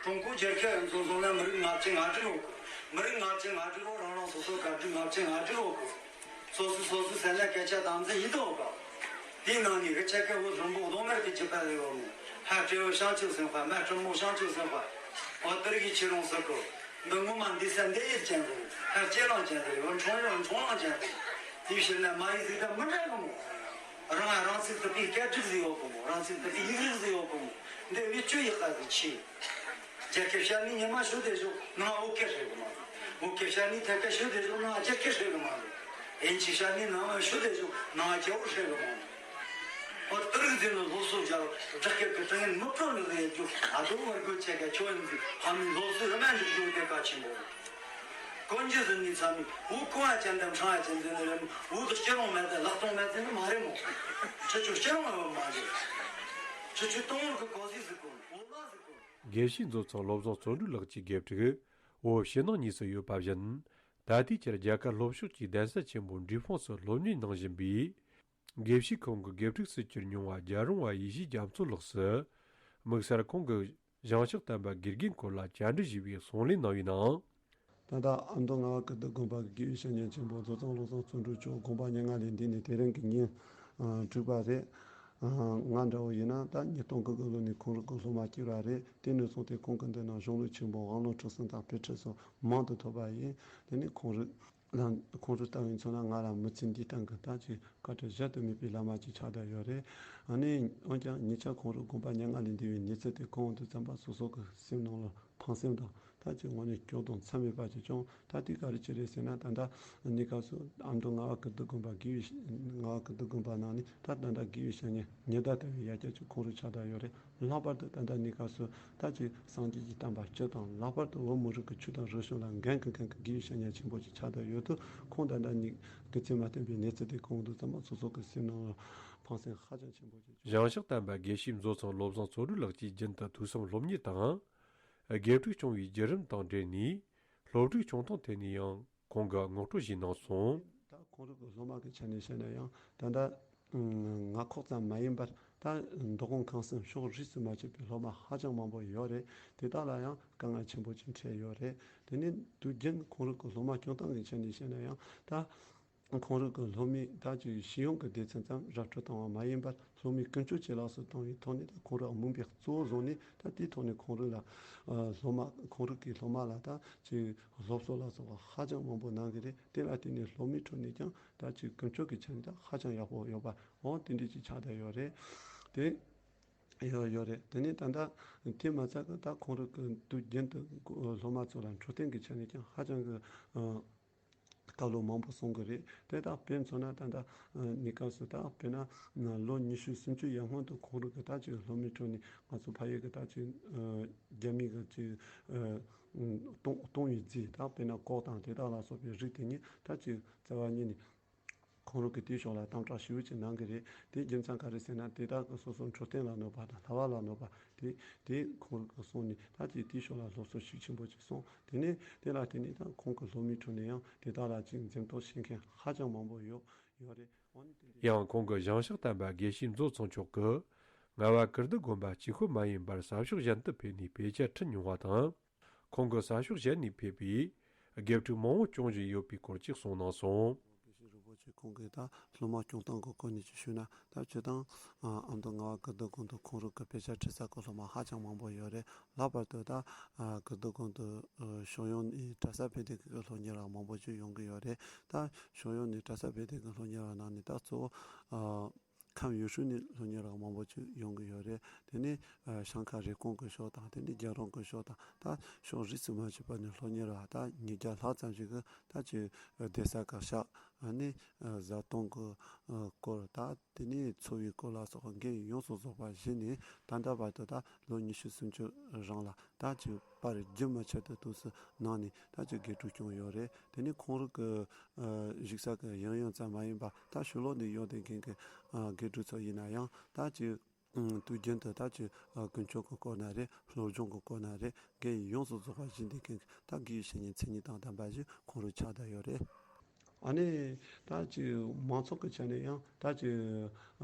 ཀྲུང་གོ་རྒྱལ་ཁབ་ཡང་ཚོ་བཟུང་ན་མི་རིགས་ལྔ་བཅུ་ང་དྲུག་ཡོད་གི། མི་རིགས་ལྔ་བཅུ་ང་དྲུག་རོ་རང་རང་སོ་སོ་ག་དྲུག་ལྔ་བཅུ་ང་དྲུག་ཡོད་གི། སོ་སོ་སོ་སོ་སེམས་ལ་སྐད་ཆ་དམ་འཛིན་ཡིན་དང་ག་དེའི་ནང་ནས་རི་ཆད་ཀ་བོ་རིན་པོ་རྡོག་མེར་གི་ཅི་པ་ལས་བ་མོ། ཕ་སྤྲེའུ་ཤང་ཆུ་སེམས་དཔའ། མ་སྤྲིན་མོ་ཤང་ཆུ་སེམས་དཔའ། འོ་དེ་རིགས་ཀྱི་ཁྱེད་རང་ཟེར་གོ། འདི་ངོ་མ་འདི་ས་འདི་ཡིད་ཅན་ཟེར། ཕ་སྤྱན་ལང་ཅན་ཟེར། འོ་འཕྲང་ཡང་འཕྲང་ལང་ཅན་ཟེར། དེའི་ཕྱིར་ན་མ་ཡིག་ཟིག་དང་མི་འདྲ་གི་མོ། རང་རང་ཚིག་དུ་པའི་སྐད་སྒྲིག་ཟིག་ཡོད་གི་མོ། རང་ཚིག་དུ་པའི་ཡིག་རིགས་ཟིག་ཡོད་གི་མོ། འདི་བའི་བཅུ་ཡི་ཁ་ཟིག་ཆེ། རྒྱ་སྐད་བཤད་ནི་ཉི་མ་ཤོད་དེ་ཞོག་ནང་བོད་སྐད་ཤེས་གི་མ་རེད། བོད་སྐད་བཤད་ནི་ཐད་ཀ་ཤོད་དེ་ཞོག་ནང་རྒྱ་སྐད་ཤེས་གི་མ་རེད། ཨིན་ཇི་བཤད་ནི་ནང་ཤོད་དེ་ཞོག་ནང་རྒྱ་བོད་ཤེས་གི་མ་རེད། འོ་དེ་རིགས་ཟིན་ནི་སློབ་གསོ་རྒྱག་རོགས། སྦྲག་སྐད་ཀྱི་དྲི་ངན་མི་སྤྲོ་ནི་ཟིག་ཡེད་རྒྱུ་ཨ་དོ་བར་དགོས་ཆེ་ག་ཁྱོད་ཡིན་ཟིག་ཕ་མའི་སློབ་གསོ་རི་མ་འཇུག་རྒྱུ་དེ་གལ་ཆེན་པོ་རེད། གོན་རྒྱུ་ཟིན་ནི་ཚ་མི་བོད་གོང་ཨ་ཅན་དང་འཕྲང་ཨ་ཅན་ཟིན་ནི་རེད། བོད་དུ་སྐྱིད་རུང་མེད་དེ་ལག་སྟོང་མེད་ཟིན་ནི་མ་རེད་མོ། ཁྱེད་ཚོ་སྐྱིད་རུང་ཡོད་མ་རེད། ཁྱེད་ཚོ་སྟོང་བར་གི་གོ་ཟིག་ཟིག་གོ་བོད་ལ་ཟིག་གོ་དགེ་བཤེས་མཛོད་ཚང་བློ་བཟང་བརྩོན་འགྲུས་ལགས་ཀྱི་དགེ་ཕྲུག་བོད་ཕྱི་ནང་གཉིས་སུ་ཡོད་པ་བཞིན། ད་ལྟའི་ཆར་རྒྱ་གར་ལྷོ་ཕྱོགས་ཀྱི་གདན་ས་ཆེན་པོ་འབྲས་སྤུངས་སུ་སློབ་གཉེར་གནང་བཞིན་པའི། དགེ་བཤེས་ཁོང་གི་དགེ་ཕྲུག་སུ་གྱུར་མྱོང་བ་རྒྱལ་རོང་བ་ཡེ་ཤེས་རྒྱ་མཚོ་ལགས་སུ། དམིགས་བསལ་ཁོང་གི་ཞིང་གཤེགས་དམ་པ་དགེ་རྒན་སྐོར་ལ་བཅར་འདྲི་ཞུས་པའི་གསུང་གླེང་གནང་བའི་ནང་། ད་ལྟ་ཨ་མདོ་རྔ་བ་ཀིརྟི་དགོན་པ་གི་དགེ་བའི་བཤེས་གཉེན་ཆེན་པོ་མཛོད་ཚང་བློ་བཟང་བརྩོན་འགྲུས་མཆོག་དགོངས་པ་མྱ་ངན་ལས་འདས་ནས་དེ་རིང་གི་ཉིན་དྲུག་པ་རེད། ང་འདྲ་བོ་ཡིན་ན་ད་ཉིས་སྟོང་དགུ་གི་ལོ་ནས་ཁོང་རང་གི་སློབ་མ་བྱས་པ་རེད། དེ་ནས་བཟུང་སྟེ་ཁོང་གི་མདུན་ན་གཞུང་ལུགས་ཆེན་པོ་དབང་ལུང་ཁྲིད་གསུམ་དང་དཔེ་ཁྲིད་སོགས་མང་དུ་ཐོབ་པ་ཡིན། དེ་ནས་ཁོང་རང་ལ་ཁོང་རང་ལྟ་བུའི་མཚོན་ན་ང་ལ་མི་ཚེ་འདིའི་སྟེང་གི་ད་ཅིག་བཀའ་དྲིན་གཞལ་དུ་མེད་པའི་བླ་མ་ཅིག་ཆགས་བསྡད་ཡོད་རེད། ཨ་ནི་འོན་ཀྱང་ཉེ་ཆར་ཁོང་རང་དགོངས་པ་མྱ་ངན་ལས་འདས་པའི་གནས་ཚུལ་དེ་གོ་འོང་དུས་ཙམ་པ་སོ་སོ་གི་སེམས་ནང་ལ་ཕངས་སེམས་དང་ད་ཅིག་དངོས་གནས་སྐྱོ་གདུང་ཚད་མེད་པ་ཅིག་བྱུང་། ད་དེ་ག་རེ་ཅི་རེད་ཟེར་ན། ད་ལྟ་གནས་སྐབས་སུ་ཨ་མདོ་རྔ་བ་ཀིརྟི་དགོན་པ་དགེ་བའི་རྔ་བ་ཀིརྟི་དགོན་པ་ནང་ནས་ད་ད་ལྟ་དགེ་བའི་བཤེས་གཉེན་ཉི་ཟླ་ལྟ་བུའི་ཡ་གྱལ་ཅིག་ཁོང་རང་ཆགས་བསྡད་ཡོད་རེད། ལྷག་པར་དུ་ད་ལྟ་གནས་སྐབས་སུ་ད་ཅིག་སངས་རྒྱས་ཀྱི་བསྟན་པ་སྤྱི་དང་ལྷག་པར་དུ་བོད་མི་རིགས་ཀྱི་ཆོས་དང་རིག་གཞུང་ལ་འགན་འཁུར་མཁན་གྱི་དགེ་བའི་བཤེས་གཉེན་ཆེན་པོ་ཅིག་ཆགས་བསྡད་ཡོད་དུས། ཁོང་ད་ལྟ་ཉིད་དུས་ཚོད་མ་བསྟུན་པའི་གནས་ཚུལ་དེ་གོ་འོང་དུས་ཙམ་པ་སོ་སོ་གི་སེམས་ནང་ལ་ཕངས་སེམས་ཧ་ཅང་ཆེན་པོ་ཅིག་བྱུང་། ཞིང་གཤེགས་དམ་པ་དགེ་བཤེས་མཛོད་ཚང་བློ་བཟང་བརྩོན་འགྲུས་ལགས་ཀྱིས་རྒྱུན་དུ་ཐོས་བསམ་སློབ་གཉེར་དང་། དགེ་ཕྲུག་སྐྱོང་བའི་བརྒྱུད་རིམ་དང་འབྲེལ་ནས། སློབ་ཕྲུག་སྐྱོང་སྟངས་ཐད་ནས་ཡང་ཁོང་གིས་ངོ་སྤྲོད་ཞིག་གནང་སོང་། ད་ཁོང་རང་གི་སློབ་མ་གི་ཆ་ནས་བཤད་ན་ཡང་ད་ལྟ་རྔ་ཁོག་ཙམ་མ་ཡིན་པར་ད་མདོ་ཁམས་ཁམས་གསུམ་ཕྱོགས་རིས་སུ་མ་ཆད་པའི་སློབ་མ་ཧ་ཅང་མང་པོ་ཡོད་རེད། དེ་དག་ལ་ཡང་དཀའ་ངལ་ཆེན་པོ་ཅིག་འཕྲད་ཡོད་རེད། དེ་ནས་དུས་རྒྱུན་ཁོང་རང་གི་སློབ་མ་སྐྱོང་སྟངས་ཀྱི་ཆ་ནས་བཤད་ན་ཡང་ད། ཁོང་རང་གི་སློབ་མའི་ད་ཅིག་ཤེས་ཡོན་གྱི་སྡེ་ཚན་ཙམ་ར་སྤྲོད་བཏང་བ་མ་ཡིན་པར། སློབ་མའི་ཀུན་སྤྱོད་ཇེ་ལེགས་སུ་བཏང་བའི་ཐོག་ནས། ད་ཁོང་རང་མིང་པའི་གཙོ་བོ་བཟུང་ནས། ད་དེའི་ཐོག་ནས་ཁོང་རང་ལ་ཨ་སློབ་མ། ཁོང་རང་གི་སློབ་མ་ལ་ད་ཅིག་སློབ་གསོ་ལ་སོགས་པ་ཧ་ཅང་མང་པོ་གནང་གི་རེད། དེ་ལ་བརྟེན་ནས་སློབ་མའི་ཁྲོད་ནས་ཀྱང་ད་ཅིག་ཀུན་སྤྱོད་ཀྱི་ཆ་ནས་ད་ཧ་ཅང་ཡག་པོ་ཡོད་པ། འོ་དེ་འདྲ་ཅིག་ཆགས་བསྡད་ཡོད་རེད། དེ་ཡོད་ཡོད་རེད། དེ་ནས་ད་ལྟ་དེ་མ་ཚད་ཀྱི་ད་ཁོང་རང་གི་དུས་རྒྱུན་དུ་སློབ་མ་ཚོ་ལ་འཕྲོད་བསྟེན་གྱི་ཆ་ནས་ཀྱང་ཧ་ཅང་གི་ཨ་བཀའ་སློབ་མང་པོ་གསུང་གི་རེད། དེ་དག་དཔེ་མཚོན་ན་ད་ལྟ་ཨ་གནས་སྐབས་སུ་ད་དཔེར་ན་ལོ་ཉི་ཤུ་སུམ་ཅུ་ཡར་སྔོན་དུ་ཁོང་རང་གི་ད་ཅིག་སློབ་མའི་ཁྲོད་ནས་ང་ཚོ་ཕ་ཡུལ་གྱི་ད་ཅིག་ཨ་རྒྱ་མི་གི་ཅིག་ཨ་གཏོང་གཏོང་བའི་རྫས། ད་དཔེར་ན་ཀོག་དང་དེ་དག་ལ་སོགས་པའི་རིགས་དེ་ཉིད་ད་ཅིག་རྩ་བ་ཉིད་ནས་ཁོང་རང་གིས་དེའི་ཕྱོགས་ལ་དམ་དྲག་ཞེ་པོ་ཅིག་གནང་གི་རེད། དེའི་རྒྱུ་མཚན་ག་རེ་ཟེར་ན། དེ་དག་གིས་སོ་སོའི་འཕྲོད་བསྟེན་ལ་གནོད་པ་དང་། ལྷ་བ་ལ་གནོད་པ། དེ་དེ་ཁོང་རང་གིས་གསུངས་ནས། ད་ཅིག་དེའི་ཕྱོགས་ལ་སློབ་གསོ་ཤུགས་ཆེན་པོ་ཅིག་སོང་། དེ་ནས་དེ་ལ་བརྟེན་ནས་ད་ཁོང་གི་སློབ་མའི་ཁྲོད་ནས་ཡང་དེ་དག་ལ་ཅིག་འཛེམ་དོགས་བྱེད་མཁན་ཧ་ཅང་མང་པོ་ཡོད་ཡོད་རེད། འོ་ན་དེ་འདྲ། ཡང་ཁོང་གི་ཞིང་གཤེགས་དམ་པ་དགེ་བཤེས་མཛོད་ཚང་མཆོག་གིས་རྔ་བ་ཀིརྟི་དགོན་པ་གཅིག་པུ་མ་ཡིན་པར་ས་ཕྱོགས་གཞན་དུ་ཕེབས་ནས་དཔེ་ཆ་ཁྲིད་མྱོང་བ་དང་། ཁོང་གིས་ས་ཕྱོགས་གཞན་ནས་ཕེབས་པའི་དགེ་ཕྲུག་མང་པོ་སྐྱོང་བཞིན་ཡོད་པའི་སྐོར་ཅིག་གསུངས་གནང་སོང་། དགེ་བཤེས་རིན་པོ་ཆེ་ཁོང་གིས་ད་སློབ་མ་སྐྱོང་སྟངས་ཀྱི་སྐོར་ནས་ཅིག་ཞུས་ན། ད་སྤྱིར་བཏང་ཨ་མདོ་རྔ་བ་ཀིརྟི་དགོན་དུ་ཁོང་རང་གི་དཔེ་ཆ་ཁྲིད་ས་གི་སློབ་མ་ཧ་ཅང་མང་པོ་ཡོད་རེད། ལྷག་པར་དུ་ད་ཨ་ཀིརྟི་དགོན་དུ་ཨ་ཕྱོགས་ཡོངས་ནས་གྲྭ་ས་ཕེབས་བསྡད་མཁན་གྱི་སློབ་གཉེར་བ་མང་པོ་ཅིག་ཡོང་གི་ཡོད་རེད། ད་ཕྱོགས་ཡོངས་ནས་གྲྭ་ས་ཕེབས་བསྡད་མཁན་སློབ་གཉེར་བ་ནང་ནས་ད་གཙོ་བོ་ཨ་ཁམས་ཡུལ་ཤུལ་ནས་སློབ་གཉེར་བ་མང་པོ་ཅིག་ཡོང་གི་ཡོད་རེད། དེ་ནས་ཨ་བྱང་ཁ་རེབ་གོང་གི་ཕྱོགས་དང་། དེ་ནས་རྒྱལ་རོང་གི་ཕྱོགས་དང་། ད་ཕྱོགས་རིས་སུ་མ་ཆད་པ་ནས་སློབ་གཉེར་བ་ད་ཉིས་བརྒྱ་ལྷག་ཙམ་ཞིག་གིས་ད་ཅིག་ཨ་གདན་ས་བཀའ་ཤག་ཨ་ནི་ཨ་བཟའ་བཏུང་གི་ཨ་སྐོར། ད་དེ་ནས་འཚོ་བའི་སྐོར་ལ་སོགས་པ་འགན་ཡོངས་སུ་རྫོགས་པ་བཞེས་ནས། ད་ལྟ་བར་དུ་ད་ལོ་ཉི་ཤུ་སུམ་ཅུ་རིང་ལ་ད་ཅིག་པར་རྒྱུན་མ་ཆད་དུ་དུས་སུ་གནང་ནས་ད་ཅིག་དགེ་ཕྲུག་སྐྱོང་ཡོད་རེད། དེ་ནས་ཁོང་རང་གི་ཨ་བཞུགས་ས་གི་ཡང་ཡང་ཙམ་མ་ཡིན་པར། ད་ཕྱི་ལོགས་ནས་ཡོང་བསྡད་མཁན་གྱི་ཨ་དགེ་ཕྲུག་ཚོ་ཡིན་ན་ཡང་། ད་ཅིག་ཨ་དུས་རྒྱུན་དུ་ད་ཅིག་ཨ་ཀུན་སྤྱོད་ཀྱི་སྐོར་ན་རེད། སློབ་སྦྱོང་གི་སྐོར་ན་རེད། འགན་ཡོངས་སུ་རྫོགས་པ་བཞེས་བསྡད་མཁན་གྱི་ད་དགེ་བའི་བཤེས་གཉེན་མཚན་ཉིད་དང་ལྡན་པ་ཞིག་ཁོང་རང་ཆགས་བསྡད་ཡོད་རེད། ཨ་ནི་ད་ཅིག་མང་ཚོགས་ཀྱི་ཆ་ནས་ཡང་ད་ཅིག་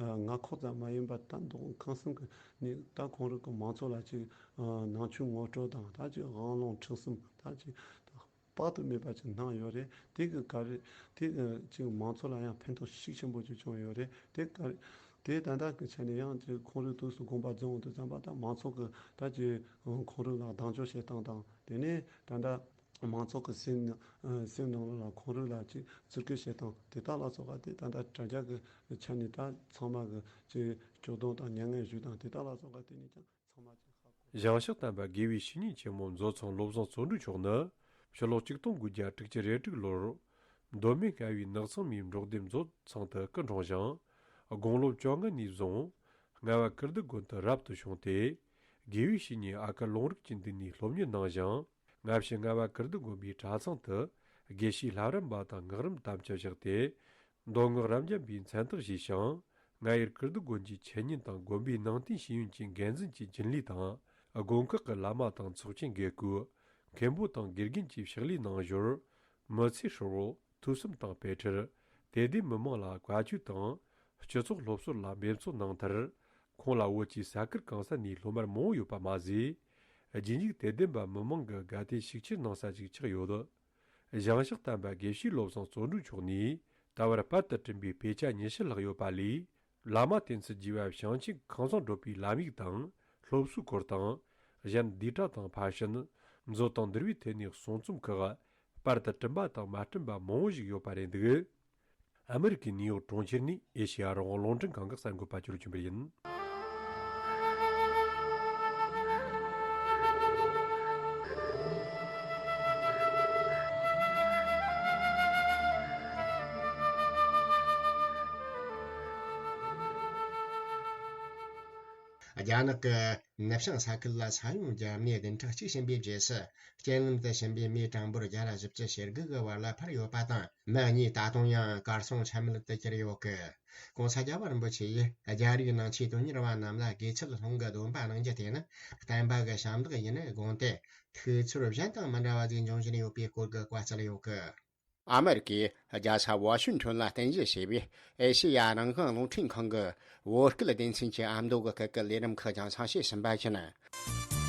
ཨ་མངའ་ཁོངས་ཙམ་མ་ཡིན་པར། ད་མདོ་ཁམས་གསུམ་གྱི་ནས་ད་ཁོང་རང་གི་མང་ཚོགས་ལ་ཅིག་ཨ་ནང་ཆོས་ངོ་སྤྲོད་དང་། ད་ཅིག་དབང་ལུང་ཁྲིད་གསུམ། ད་ཅིག་དཔག་ཏུ་མེད་པ་ཅིག་གནང་ཡོད་རེད། དེ་གི་ག་རེ་དེ་གི་ཅིག་མང་ཚོགས་ལ་ཡང་ཕན་ཐོགས་ཤུགས་ཆེན་པོ་ཅིག་བྱུང་ཡོད་རེད། དེ་ག་རེ་དེ་ད་ལྟ་གི་ཆ་ནས་ཡང་ཅིག་ཁོང་རང་དུས་སུ་དགོངས་པ་རྫོགས་འོང་དུས་ཙམ་པ། ད་མང་ཚོགས་ཀྱི་ད་ཅིག་ཁོང་རང་ལ་གདེང་འཇོག་བྱེད་སྟངས་དང་། དེ་ནས་ད་ལྟ་མང་ཚོགས་ཀྱི་སེམས་ནང་སེམས་ནང་ལ་ཁོང་རང་ལ་ཅིག་བརྩི་བཀུར་བྱེད་སྟངས་དེ་དག་ལ་སོགས་པ་དེ་ད་ལྟ་དྲ་རྒྱ་གི་ཆ་ནས་ད་ཚང་མ་གི་ཅིག་སྐྱོ་གདུང་དང་མྱ་ངན་ཞུ་སྟངས་དེ་དག་ལ་སོགས་པ་དེ་ནས་ཀྱང་ཚང་མ་ཅིག་ཧ་གོ། ཞིང་གཤེགས་དམ་པ་དགེ་བའི་བཤེས་གཉེན་ཆེན་མོ་མཛོད་ཚང་བློ་བཟང་བརྩོན་འགྲུས་མཆོག་ནི་ཕྱི་ལོ་ཆིག་སྟོང་དགུ་བརྒྱ་དྲུག་ཅུ་རེ་དྲུག་ལོར་མདོ་སྨད་རྔ་བའི་ནགས་ཚང་མའི་འབྲོག་སྡེ་མཛོད་ཚང་དུ་སྐུ་འཁྲུངས་ཤིང་། དགུང་ལོ་བཅོ་ལྔ་ནས་བཟུང་རྔ་བ་ཀིརྟི་དགོན་དུ་རབ་ཏུ་བྱུང་སྟེ། དགེ་བའི་བཤེས་གཉེན་ཨ་ཀར་ལུང་རིགས་ཀྱི་མདུན་ནས་སློབ་གཉེར་གནང་ཞིང་། སྔ་ཕྱི་རྔ་བ་ཀིརྟི་དགོན་པའི་གྲྭ་ཚང་དུ་དགེ་བཤེས་ལྷ་རམས་པ་དང་སྔགས་རམས་དམ་བཅའ་བཞག་སྟེ། མདོ་སྔགས་རབ་འབྱམས་པའི་མཚན་རྟགས་བཞེས་ཤིང་། རྔ་ཡུལ་ཀིརྟི་དགོན་གྱི་འཆད་ཉན་དང་དགོན་པའི་ནང་རྟེན་ཤེས་ཡོན་གྱི་འགན་འཛིན་གྱི་རྒྱུན་ལས་དང་། དགོན་ཁག་གི་བླ་མ་དང་ཚོགས་ཆེན་དགེ་བསྐོས། མཁན་པོ་དང་དགེ་རྒན་གྱི་ཕྱག་ལས་གནང་ཞོར། མི་ཚེ་ཧྲིལ་བོ་ཐོས་བསམ་དང་དཔེ་ཁྲིད། དད་ལྡན་མི་མང་ལ་བཀའ་ཆོས་དང་། སྤྱི་ཚོགས་སློབ་གསོ་ལ་འབད་བརྩོན་གནང་མཐར། ཁོང་ལ་བོད་ཀྱི་ས་ཁུལ་གང་ས་ནས་སློབ་མར་མང་བོ་ཡོད་པ་མ་ཟད། རྗེས་འཇུག་དད་ལྡན་པ་མི་མང་གི་དགའ་དད་ཤུགས་ཆེར་གནང་ས་ཞིག་ཆགས་ཡོད། ཞིང་གཤེགས་དམ་པ་དགེ་བཤེས་བློ་བཟང་བརྩོན་འགྲུས་མཆོག་ནས་ད་བར་པར་དུ་བསྐྲུན་པའི་དཔེ་ཆ་ཉི་ཤུ་ལྷག་ཡོད་པ་ལས། བླ་མ་བསྟེན་ཚུལ་རྒྱས་པ་བྱང་ཆུབ་ཁང་བཟང་བགྲོད་པའི་ལམ་ཡིག་དང་། སློབ་གསོའི་སྐོར་དང་། གཞན་བསྡུས་གྲྭ་དང་ཕར་ཕྱིན། མཛོད་དང་འདུལ་བའི་ཐད་ནས་གསུང་རྩོམ་ཁག་པར་དུ་བསྐྲུན་པ་དང་མ་བསྐྲུན་པ་མང་བོ་ཞིག་ཡོད་པ་རེད་འདུག་ཨ་མི་རི་ཀའི་ནིའུ་ཡོག་གྲོང་ཁྱེར་ནས་ཨེ་ཤེ་ཡ་རང་དབང་རླུང་འཕྲིན་ཁང་གི་གསར་འགོད་པ་ཅོ་ལོ་ཆོས་འཕེལ་ཡིན། རྒྱ་ནག་གི་ནུབ་བྱང་ས་ཁུལ་ལ་ས་ཡོམ་བརྒྱབ་ནས་བདུན་ཕྲག་གཅིག་ཕྱིན་པའི་རྗེས་སུ། རྐྱེན་ངན་དུ་ཕྱིན་པའི་མིའི་གྲངས་འབོར་བརྒྱ་དང་བཞི་བཅུ་ཞེ་དགུ་གི་བར་ལ་འཕར་ཡོད་པ་དང་། མི་གཉིས་ད་དུང་ཡང་གར་སོང་ཆ་མེད་དུ་གྱུར་ཡོད་གི། ༸གོང་ས་༸རྒྱལ་བ་རིན་པོ་ཆེ་ཡིས་རྒྱ་རིགས་ནང་ཆོས་དོན་གཉེར་བ་རྣམས་ལ་དགེ་ཚུལ་སློང་གི་སྡོམ་པ་གནང་རྒྱུ་དེ་ནི་བསྟན་པ་གི་ཞབས་འདེགས་ཡིན་དགོངས་ཏེ། ཐུགས་ཚོར་གཞན་དང་མི་འདྲ་བ་ཞིག་འབྱུང་བཞིན་ཡོད་པའི་སྐོར་གྱི་བཀའ་སྩལ་ཡོད་གི། ཨ་མེ་རི་ཀའི་རྒྱལ་ས་ཝ་ཤིང་ཊོན་ལ་རྟེན་གཞི་བྱས་པའི་ཨེ་ཤེ་ཡ་རང་དབང་རླུང་འཕྲིན་ཁང་གི་བོད་སྐད་སྡེ་ཚན་གྱི་ཨ་མདོ་གི་སྐད་ཀྱི་ལས་རིམ་ཁག་ཀྱང་གསན་བཤད་ཟིན་པ་ཡིན།